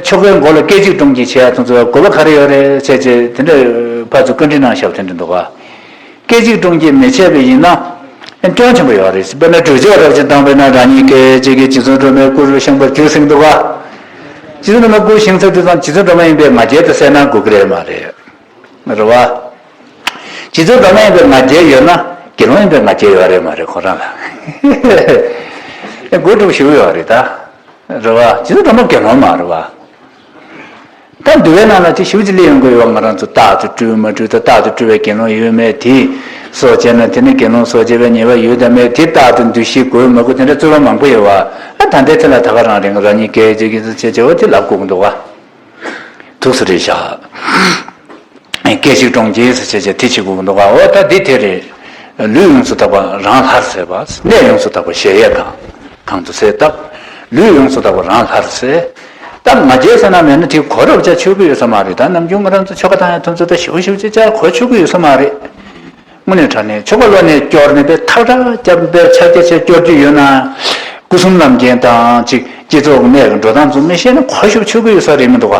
ཆོ་གའི་མགོ་ལ་སྐད་ཅིག་སྒྲོམ་གྱིས་བྱེད་ཡ་དེ་ཚོ་དགོས་པ་ག་རེ་ཡོད་རེད་ཟེར་བྱས་དེ་འདྲ་ཕར་ཚུར་བཀའ་འདྲི་གནང་བཞག་པ་དེ་འདྲ་འདུག་ག་སྐད་ཅིག་སྒྲོམ་གྱིས་མི་བྱས་པ་ཡིན་ན་སྐྱོན་ཆེན་པོ་ཡོད་རེད། དཔེར་ན་གྲོས་ཆོད་རབ་ཅིག་བཏང་བས་ན་རང་ཉིད་སྐད་ཅིག་གིས་རྗེ་བཙུན་སྒྲོལ་མའི་སྐུ་རུ་བཞེངས་པར་གྱུར་ཟེར་གྱི་འདུག་ག་རྗེ་བཙུན་སྒྲོལ་མའི་སྐུ་བཞེངས་ཚར་དུས་ཙམ་རྗེ་བཙུན་སྒྲོལ་མ་ཡིན་པའི་ང་རྒྱལ་དེ་སད་ན་དགོས་ཀྱི་རེད་མ་རེད། རེད་བ། རྗེ་བཙུན་སྒྲོལ་མ་ཡིན་པའི་ང་རྒྱལ་ཡོད་ན་དགེ་སློང་ཡིན་པའི་ང་རྒྱལ་ཡོད་རེད་མ་རེད་ཁོ་རང་ལ། དགོས་སྒྲུབ་ཞུ་ཡོད་རེད་ད། རེད་བ། རྗེ་བཙུན་སྒྲོལ་མ་དགེ་སློང་མ་རེད་བ། ད་འདུལ་བའི་ནང་ལ་དེ་ཞེ་པོ་ཅིག་སླེབས་ཡོང་གི་ཡོད་པ། ང་རང་ཚོ་རྟག་ཏུ་སྤྲུལ་མ་སྤྲུལ་དང་རྟག་ཏུ་སྤྲུལ་བའི་དགེ་སློང་ཡོད་མེད་དེ། སྲོག་བཅད་ན་དེ་ནི་དགེ་སློང་སྲོག་བཅད་པའི་ཉེས་པ་ཡོད་དམ་མེད་དེ་རྟག་ཏུ་འདུ་ཤེས་དགོས་མ་དགོས་དེ་འདྲ་རྩོད་པ་མང་པོ་ཡོད་པ། ཨ་ད་ལྟའི་དེ་ལ་ད་ག་རང་རེད། ང་རང་ཉིད་སྐད་ཅིག་གིས་ཟེར་བྱས་བྱས་འོ་དེ་ལབ་དགོས་ཀྱི་འདུག་ག་ཐུགས་སུ་རེད་བཞག་སྐད་ཅིག་སྒྲོམ་གྱིས་ཟེར་བྱས་བྱས་དེ་བྱེད་དགོས་ཀྱི་འདུག་ག་འོ་ད་འདི་དེ་རེད། ལུས་ཡོངས་སུ་དག་པ་རང་ལྷར་གསལ་བ། གནས་ཡོངས་སུ་དག་པ་གཞལ་ཡས་ཁང་། ཁང་དུ་གསལ་བཏབ། ལུས་ཡོངས་སུ་དག་པ་རང་ལྷར་གསལ། ད་མ་བརྗེད་ས་ན་མེད་ན་དེ་གོ་རབ་ཅག་ཆོད་ཀྱི་ཡོད་ས་མ་རེད། ད་ནམ་རྒྱུན་ང་རང་ཚོ་ཆོ་ག་བཏང་ཡ་དུས་ཚོད་ད་ཞིབ་ཞིབ་ཅིག་ཅག་གོ་ཆོད་ཀྱི་ཡོད་ས་མ་རེད། དངོས་གནས་དྲང་གནས་ཆོ་ག་བློ་ནས་སྐྱོར་ནས་པའི་ཐག་ཁྲ་རྒྱབ་པའི་ཕྱག་རྒྱ་ཆེ་སྐྱོར་རྒྱུ་ཡོད་ན། སྐུ་གསུམ་ལམ་རྒྱན་དང་ཅིག་སྤྱི་ཚོགས་གནས་ཀྱི་འགྲོ་སྟངས་ཚོ་མི་ཤེས་ན་གོ་ཞིབ་ཆོད་ཀྱི་ཡོད་ས་རེད་མི་འདུག་ག་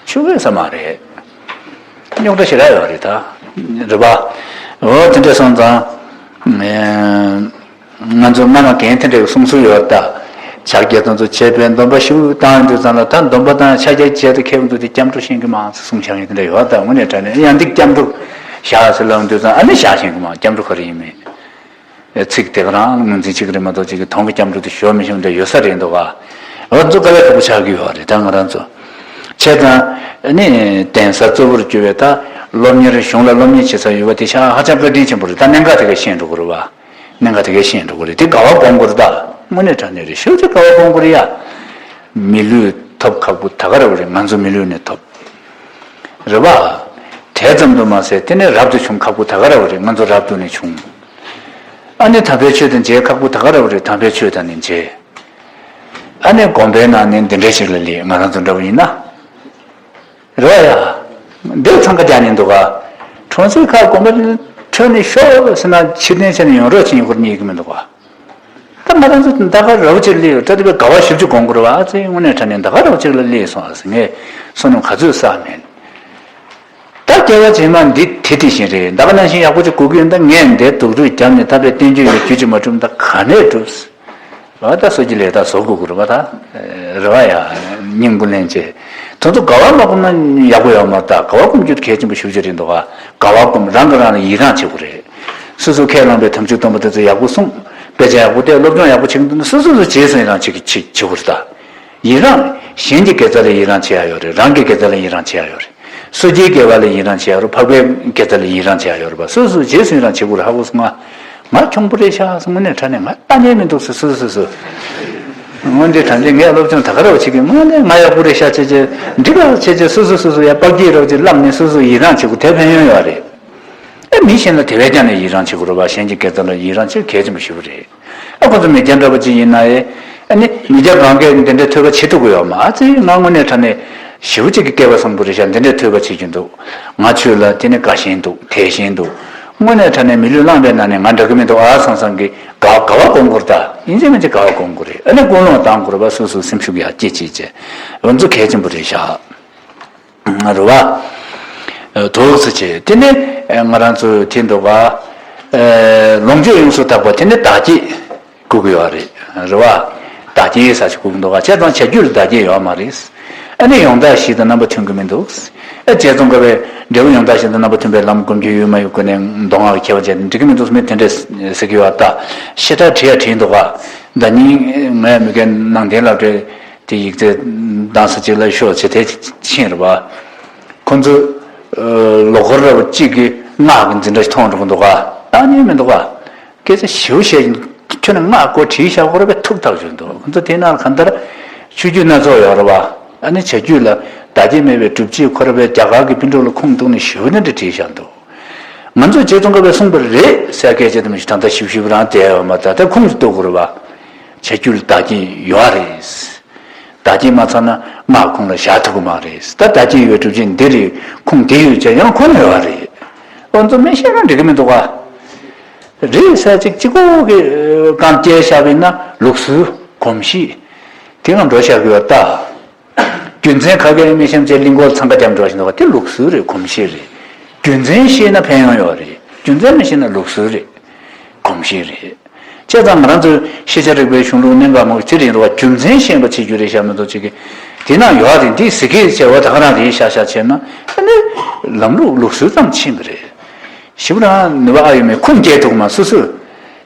ཆོད་ཀྱི་ཡོད་ས་མ་རེད། རྙོག་དྲ་ཞེ་དྲག་ཡོད་རེད་ད། རེད་པ། འོ་དེ་འདྲ་སོང་ཙང་། ང་ཚོ་སྔ་མ་རྒན་དེ་འདྲའི་གསུང་སྲོལ་ཡོད་ད། ཕྱག་རྒྱ་དེ་ཚོ་བྱས་པའི་སྡོམ་པ་ཞུ་བཏང་དུས་ཙང་ལ་ད་སྡོམ་པ་དང་ཕྱག་རྒྱ་བྱས་ཏེ་ཁེལ་འདུག་དེ་སྐྱབས་འགྲོ་ཤེས་ཀྱི་མ་ཟེར་གསུང་བྱ་ཡིན་དེ་འདྲ་ཡོད་ད། དངོས་གནས་དྲང་གནས་ཡང་འདི་སྐྱབས་འགྲོ་བཞག་ཟེར་ལབ་དུས་ཙང་ཨ་ནི་བཞག་ཤེས་ཀྱི་མ། སྐྱབས་འགྲོ་ག་རེ་ཡིན་མིན། ཚིག་དེ་ག་རང་ངོས་འཛིན་བྱེད་ཀྱི་རེད་མ་གཏོགས་ཅིག་གི་དོན་གྱི་སྐྱབས་འགྲོ་དེ་ཞུ་བ་མི་ཞུ་འདྲ་ཡོད་ས་རེད་འདུག་ག་འོ་ཚོ་དཀའ་ལས་ཁག་པོ་ཆགས་ཀྱི་ཡོད་རེད་ད་ང་རང་ཚོ། བྱས་ཙང་ནི་གདན་ས་གཙོ་བོར་གྱུར་བའི་ད་སློབ་གཉེར་གཞུང་ལ་སློབ་གཉེར་བྱེད་ས་ཡོད་པ་དེ་ཤ་ཧ་ཅང་བཀའ་དྲིན་ཆེན་པོ་རེད། ད་གནད་འགག་དེ་ག་ཤེས་འགྲོ་གི་རེད་བ། གནད་འགག་དེ་ག་ཤེས་འགྲོ་གི་རེད། དེ་དགའ་བ་སྒོམ་དགོས་རེད་ད། དངོས་གནས་དྲང་གནས་རེད། ཞེ་པོ་ཅིག་དགའ་བ་སྒོམ་དགོས་རེད་ཡ། མི་ལུས་ཐོབ་ཁག་པོ་ད་ག་རེ་བ་རེད། ང་ཚོ་མི་ལུས་ནས་ཐོབ། རེད་བ། དེ་ཙམ་དུ་མ་ཟད་དེ་ནས་རབ་ཏུ་བྱུང་ཁག་པོ་ད་ག་རེ་བ་རེད། ང་ཚོ་རབ་ཏུ་ནས་བྱུང་། ཨ་ནི་དམ་པའི་ཆོས་དང་མཇལ་ཁག་པོ་ད་ག་རེ་བ་རེད། དམ་པའི་ཆོས་དང་ནི་མཇལ། ཨ་ནི་དགོན་པའི་ནང་ནས་འདི་འདྲའི་ཞིག་ལ་སླེབས། ང་རང་ཚོ་འདྲ་བོ་ཡིན་ན། རེད་བ་ཡ། འདིར་འཚང་ཁ་རྒྱག་ནས་འདུག་ག་གྲོང་གསེབ་ཁག་དགོན་པ་ཁྲོད་ནས་ཤོག་ཟེར་ན་ཕྱིར་འཐེན་བྱས་ནས་ཡོང་རོགས་བྱེད་ཡོང་གི་རྙེད་ཀྱི་མི་འདུག་ག་ད་ང་རང་ཚོ་ད་ག་རབ་ཅིག་སླེབས་ཡོད། ད་དེ་བས་དགའ་བ་ཞེ་པོ་ཅིག་སྒོམ་དགོས་རེད་བ། ཨ་ཙི་དངོས་གནས་དྲང་གནས་ད་ག་རབ་ཅིག་ལ་སླེབས་སོང་ཨ་ཟེར་ངས་བསོད་ནམས་ག་ཚོད་བསགས་མེད། ད་སྐྱེ་བ་རྗེས་མ་འདི་དེ་དེ་བཞིན་རེད། ད་ག་ནང་བཞིན་ཡག་པོ་ཅིག་དགོས་ཀྱི་ཡོད། ད་ངས་འདིར་དུག་སྦྲུལ་བརྒྱབ་ནས་ད་དཔེ་བསྟན་བཅོས་ཡོད་རྒྱུ་ཅིག་མ་གྲུབ་ད་ག་ནས་གྲུབ། བ་ད་སོ་སྐྱེ་ལས་ད་བཟོ་དགོས་ཀྱི་རེད་བ་ད། རེད་བ་ཡ། སྙིང་པོ་ལེན་བྱེད། དེ་ཚོ་དགའ་བ་མ་སྒོམ་ན་ཡག་པོ་ཡོད་མ་རེད་ད། དགའ་བ་སྒོམ་རྒྱུ་གལ་ཆེན་པོ་ཞེ་པོ་ཅིག་རེད་འདུག་ག་དགའ་བ་སྒོམ། རང་གིས་རང་ལ་ཡི་རངས་བྱེད་དགོས་རེད། སོ་སོས་ཁས་བླངས་པའི་དམ་ཆོས་སྡོམ་པ་དེ་ཚོ་ཡག་པོ་སྲུང་། དཔེ་ཆ་ཡག་པོ་བལྟས། སློབ་སྦྱོང་ཡག་པོ་བྱེད་ཀྱི་འདུག་ན་སོ་སོ་སོ་རྗེས་སུ་ཡི་རངས་བྱེད་ཀྱི་བྱེད་བྱེད་དགོས་རེད་ད། ཡི་རངས། གཞན་གྱི་དགེ་རྩ་ལ་ཡི་རངས་བྱེད་ཡ་ཡོད་རེད། རང་གི་དགེ་རྩ་ལ་ཡི་རངས་བྱེད་ཡ་ཡོད་རེད། སོ་སྐྱེའི་དགེ་བ་ལ་ཡི་རངས་བྱེད་ཡ་ཡོད་རེད། འཕགས་པའི་དགེ་རྩ་ལ་ཡི་རངས་བྱེད་ཡ་ཡོད་རེད་པ། སོ་སོ་རྗེས་སུ་ཡི་རངས་བྱེད་དགོས་རེད། ཧ་གོ་སོང་ང་། ང་གྱོང་པོ་རེད་ཤག་སོང་། དངོས་གནས་དྲང་གནས་ང་ལྟ་ཉན་མི་འདུག་སོ་སོ་སོ་སོ། དངོས་གནས་དྲང་གནས་ངས་སློབ་སྦྱོང་ད་ག་རེ་བྱེད་ཀྱི། དངོས་གནས་ང་ཡག་པོ་རེད་ཤག་བྱས་བྱས་འགྲིག་ག་བྱས་བྱས་སོ་སོ་སོ་སོ་ཡ་པགས་ཀྱིས་རོགས་ཀྱིས་བསླབས་ནས་སོ་སོ་ཡི་རངས་བྱེད་དགོས། དེ་ཕན་ཡོན་ཡོད་རེད། ཨེ་མི་གཞན་ལ་དེ་བས་ཀྱང་ནས་ཡི་རངས་བྱེད་དགོས་རེད་པ། གཞན་གྱི་དགེ་རྩ་ལ་ཡི་རངས་བྱེད་གལ་ཆེན་པོ་ཞེ་པོ་རེད། ཨ་ཁོ་ཚོ་མི་སྐྱ་འདྲ་པོ་ཅིག་ཡིན་ན་ཨེ། ཨ་ནི་མི་སྐྱ་གང་གས་འདི་འདྲའི་ཐོས་པ་བྱེད་ཐུབ་ཀྱི་ཡོད་མ། ཨ་ཙི་ང་དངོས་གནས་དྲང་གནས་ཞེ་པོ་ཅིག་གི་སྐལ་བ་བཟང་པོ་རེད་ཤག་འདི་འདྲའི་ཐོས་པ་བྱེད་ཀྱི་འདུག་ང་ཆོས་ལ་དེ་ནི་དགའ་ཞེན་འདུག་དད་ཞེན་འདུག་དངོས་གནས་དྲང་གནས་མི་ལུས་བླངས་པའི་ནང་ནས་ང་འདྲ་གི་མི་འདུག་ཨ་སང་སང་གི་དགའ་དགའ་བ་སྒོམ་དགོས་རེད་ད། ཡིན་གཅིག་མིན་གཅིག་དགའ་བ་སྒོམ་དགོས་རེད། ཨ་ནི་ཀུན་སློང་བཏང་དགོས་རེད་པ། སོ་སོའི་སེམས་ཤུགས་ཡར་སྐྱེད་བྱེད་བྱེད་འོ་ཚོ་གལ་ཆེན་པོ་རེད་ཤག་རེད་བ། དོགས་སུ་བྱས་དེ་ནི་ང་རང་ཚོ་དེ་འདུག་ག་ལོངས་སྤྱོད་ཡོངས་སུ་དག་པ་དེ་ནི་བདག་བསྐྱེད་དགོས་ཀྱི་ཡོད་རེད། རེད་བ། བདག་བསྐྱེད་ས་ཞིག་དགོས་ཀྱི་འདུག་ག་བྱས་ཙང་བྱ་རྒྱུད་ལ་བདག་བསྐྱེད་ཡོད་མ་རེད། ཨ་ནི་ཡོང་བདག་བཞི་དང་རྣམ་པ་མཐུན་གྱི་མི་འདུག་ཨ་བྱས་ཙང་དགའ་བའི་འབྲས་བུ་ཡོང་བདག་བཞི་དང་རྣམ་པ་མཐུན་པའི་ལམ་སྒོམ་རྒྱུ་ཡོད་མ་ཡོད་ཀུན་ནས་མདོ་སྔགས་ཀྱི་ཁྱད་པར་ཅན་འགྲིག་གི་མི་འདུག་མི་དེ་འདྲས་ཟེར་གྱི་ཡོད་ད། ཤེས་བྱ་བྲིས་ཡ་བྲིས་འདུག་ག་ད་ནི་ངས་མི་རྒན་ནང་བསྟན་སློབ་གྲྭའི་དེ་ཡིག་ཚད་གདམ་ས་གཅིག་ལ་ཤོག་བྱེད་དེ་ཕྱིན་རེད་བ། ཁོང་ཚོས་ལོ་འཁོར་ར་བ་གཅིག་གི་སྔགས་ཀྱི་འཛིན་གྲྭ་ཞིག་མཐོང་འགྲོ་གི་འདུག་ག་ད་ནི་མི་འདུག་ག་སྐད་ཆ་ཞིའུ་བཤད་ཀྱིན་ཁྱོད་ནི་སྔགས་སྐོར་བྲིས་བཞག་གོ་ར་བས་ཐུག་ཐག་ཆོད་འདུག་ཁོང་ཚོ་དེ་ནང་ལ་གང་ལྟར་ཆོས་བརྒྱུད་སྣ་ཚོགས་ཡོད་རེད་བ། ཨ་ནི་བྱ་རྒྱུད་ལ་བདག་བསྐྱེད་སྨྲས་པའི་སྒྲུབ་བྱེད་ཁོ་ར་བས་རྒྱ་གར་གྱི་པཎ་གྲུབ་ལ་ཁུངས་གཏུགས་ནས་ཞིའུ་ནི་འདྲ་བྲིས་བཞག་འདུག་ང་ཚོས་རྗེ་ཙོང་ཁ་པས་གསུངས་པ་རེད་ཟེར་སྐད་ཆ་དེ་མི་ཞིག་ད་ལྟ་ཞིབ་ཞིབ་རང་བལྟས་ཡོད་མ་ད་ལྟ་ཁུངས་སུ་གཏུག་དགོས་རེད་བ། བྱ་རྒྱུད་ལ་བདག་བསྐྱེད་ཡོད་རེད། བདག་བསྐྱེད་མ་ཚང་ན་སྔགས་ཁུངས་ལ་བཞག་ཐུབ་ཀྱི་མ་རེད། ད་བདག་བསྐྱེད་ཡོད་སྒྲུབ་བྱེད་འདི་རེད་ཁུངས་དེ་ཡོད་ཅེས་ཡང་ཁུངས་ཡོད་རེད། ཨོ་ཚོ་མི་ཤེས་ན་འགྲིག་གི་མི་འདུག་ག་རེད་ཟེར་ཅིག་གཅིག་པོ་གི་གང་སྐྱེལ་བཞག་པ་ཡིན་ན་ལུགས་སྲོལ་གོམས་གཤིས་དེ་གང་འགྲོ་བཞག་གི་ཡོད་ད། རྒྱུ་མཚན་ག་གེ་མི་ཤེས་ཚེ་གླིང་སྐོར་འཚང་ཁ་རྒྱབ་འགྲོ་བཞིན་འདུག་ག་དེ་ལུགས་སྲོལ་རེད་གོམས་གཤིས་རེད། རྒྱུ་མཚན་ཤེས་ན་ཕན་ཡོན་ཡོད་རེད། རྒྱུ་མཚན་མི་ཤེས་ན་ལུགས་སྲོལ་རེད། གོམས་གཤིས་རེད། བྱས་ཙང་ང་རང་ཚོའི་ཤེས་བྱ་རིག་པའི་གཞུང་ལུགས་གནད་འགག་མང་པོ་ཅི་རེད་འགྲོ་བ་རྒྱུ་མཚན་ཤེས་པ་བྱེད་རྒྱུ་རེད་ཤག་མི་འདུག་ཅིག་གི་དེ་ན་ཡོད་རེད་འདི་ཟེར་གི་བྱས་བ་ད་ག་རང་རེད་ཤག་ཤག་བྱས་ན་ཨ་ནི་ལམ་ལུགས་ལུགས་སྲོལ་ཙམ་ཕྱིན་པ་རེད། ཞིབ་རང་ནུས་པ་ཨ་ཡོད་མེད་ཁུངས་སྐྱེལ་ཐུབ་མ་སོ་སོས།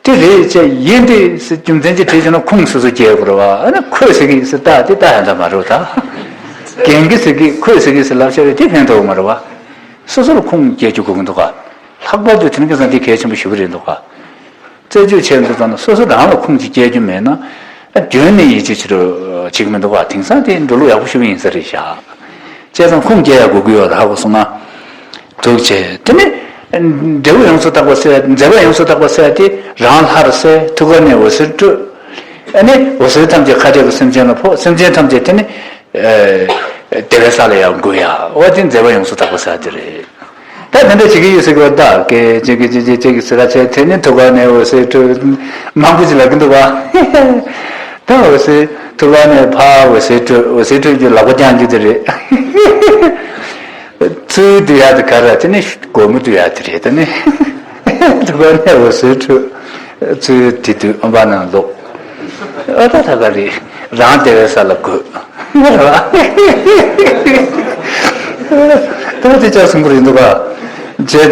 དེ་རེད་ཅེས་ཡིན་ཏེ་ཟེར་རྒྱུ་མཚན་གྱི་དྲིས་བྱས་ན་ཁུངས་སོ་སོ་སྐྱེལ་དགོས་རེད་བ། ཨ་ནི་ཁོས་ཟེར་གི་ཟེར་ལྟ་དེ་ལྟ་ཡང་འདྲ་མ་རེད་ད། རྒན་གྱི་ཟེར་གི་ཁོས་ཟེར་གི་ཟེར་ལབ་བྱས་རེད་དེ་ཕན་ཐོགས་མ་རེད་བ། སོ་སོ་ལ་ཁུངས་སྐྱེལ་རྒྱུ་དགོས་ཀྱི་འདུག་ག་ལྷག་པར་དུ་དེ་རིང་ཁ་སང་དེ་གལ་ཆེན་པོ་ཞེ་པོ་རེད་འདུག་ག་རྩད་གཅོད་བྱས་འདུག་ཙང་ན་སོ་སོ་རང་ལ་ཁུངས་ཅིག་སྐྱེལ་རྒྱུ་མེད་ན། རྒྱུན་ནས་ཡིད་ཆེས་བྱེད་རོགས་བྱེད་ཀྱི་མི་འདུག་བ། དེང་སང་དེ་འགྲོ་ལུགས་ཡག་པོ་ཞེ་པོ་ཡིན་ས་རེད་ཤག་བྱས་ཙང་ཁུངས་སྐྱེལ་ཡག་དགོས་ཀྱི་ཡོད་རེད་ཧ་གོ་སོང་ང་། འདུག་བྱས་དེ་ནི། འབྲས་བུ་ཡོངས་སུ་དག་པ་ཟེར་མཛད་པ་ཡོངས་སུ་དག་པ་ཟེར་དེ་རང་ལྷར་གསལ་ཐུགས་ཀ་ནས་འོད་ཟེར་སྤྲོས། ཨ་ནི་འོད་ཟེར་ཐམས་ཅད་མཁའ་སྤྱོད་ཀྱི་སེམས་ཅན་ལ་ཕོག་སེམས་ཅན་ཐམས་ཅད་དེ་ནི། ཨེ། དེ་བའི་ས་ལ་ཡང་འགུལ་ཡ། འོ་དེ་མཛད་པ་ཡོངས་སུ་དག་པ་ཟེར་དེ་རེད། ད་དེ་འདྲ་བྱེད་ཀྱི་ཡོད་ཟེར་གི་བ། ད་སྐད་ཅིག་གི་ཅིག་ཅིག་ཅིག་ཟེར་ཁ་བྱས། དེ་ནི་ཐུགས་ཀ་ནས་འོད་ཟེར་འཕྲོས། མང་པོ་ཅིག་ལབ་ཀྱི་འདུག་བ། ད་འོད་ཟེར་ཐུགས་ཀ་ནས་ཕར་འོད་ཟེར་འཕྲོས། འོད་ཟེར་འཕྲོས་རྒྱུ་ལག་པ་བརྐྱང་རྒྱུ་དེ་རེད། ཚུར་སྡུད་ཡ་དེ་ག་རེ། དེ་ནི་སྒོར་མོ་སྡུད་ཡ་དེ་རེད། དེ་ནི་ཐུགས་ཀ་ནས་འོད་ཟེར་འཕྲོས། ཚུར་དེ་དུས་ཨམ་པ་ནང་ལོག་ཨ་ད་ད་ག་རེད། རང་བདེ་བའི་ས་ལ་འགོད། ད་དེ་ལྕགས་སྲིན་པོ་རེད་འདུག་ག་བྱས་ཙང་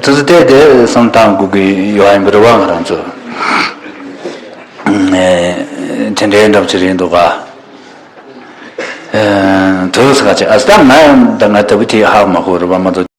དུས་ཚོད་དེ་དེ་བསམ་བཏང་དགོས་ཀྱི་ཡོད་ཡིན་པ་རེད་བ། ང་རང་ཚོ་དེ་འདྲའི་འདྲ་པོ་ཅིག་རེད་འདུག་ག་དུས་ཚོད་ག་ཅིག་ཨ་ད་ང་ད་ང་ལྟ་བུ་དེ་ཧ་མ་གོ་རེད་བ། མ་གཏོགས།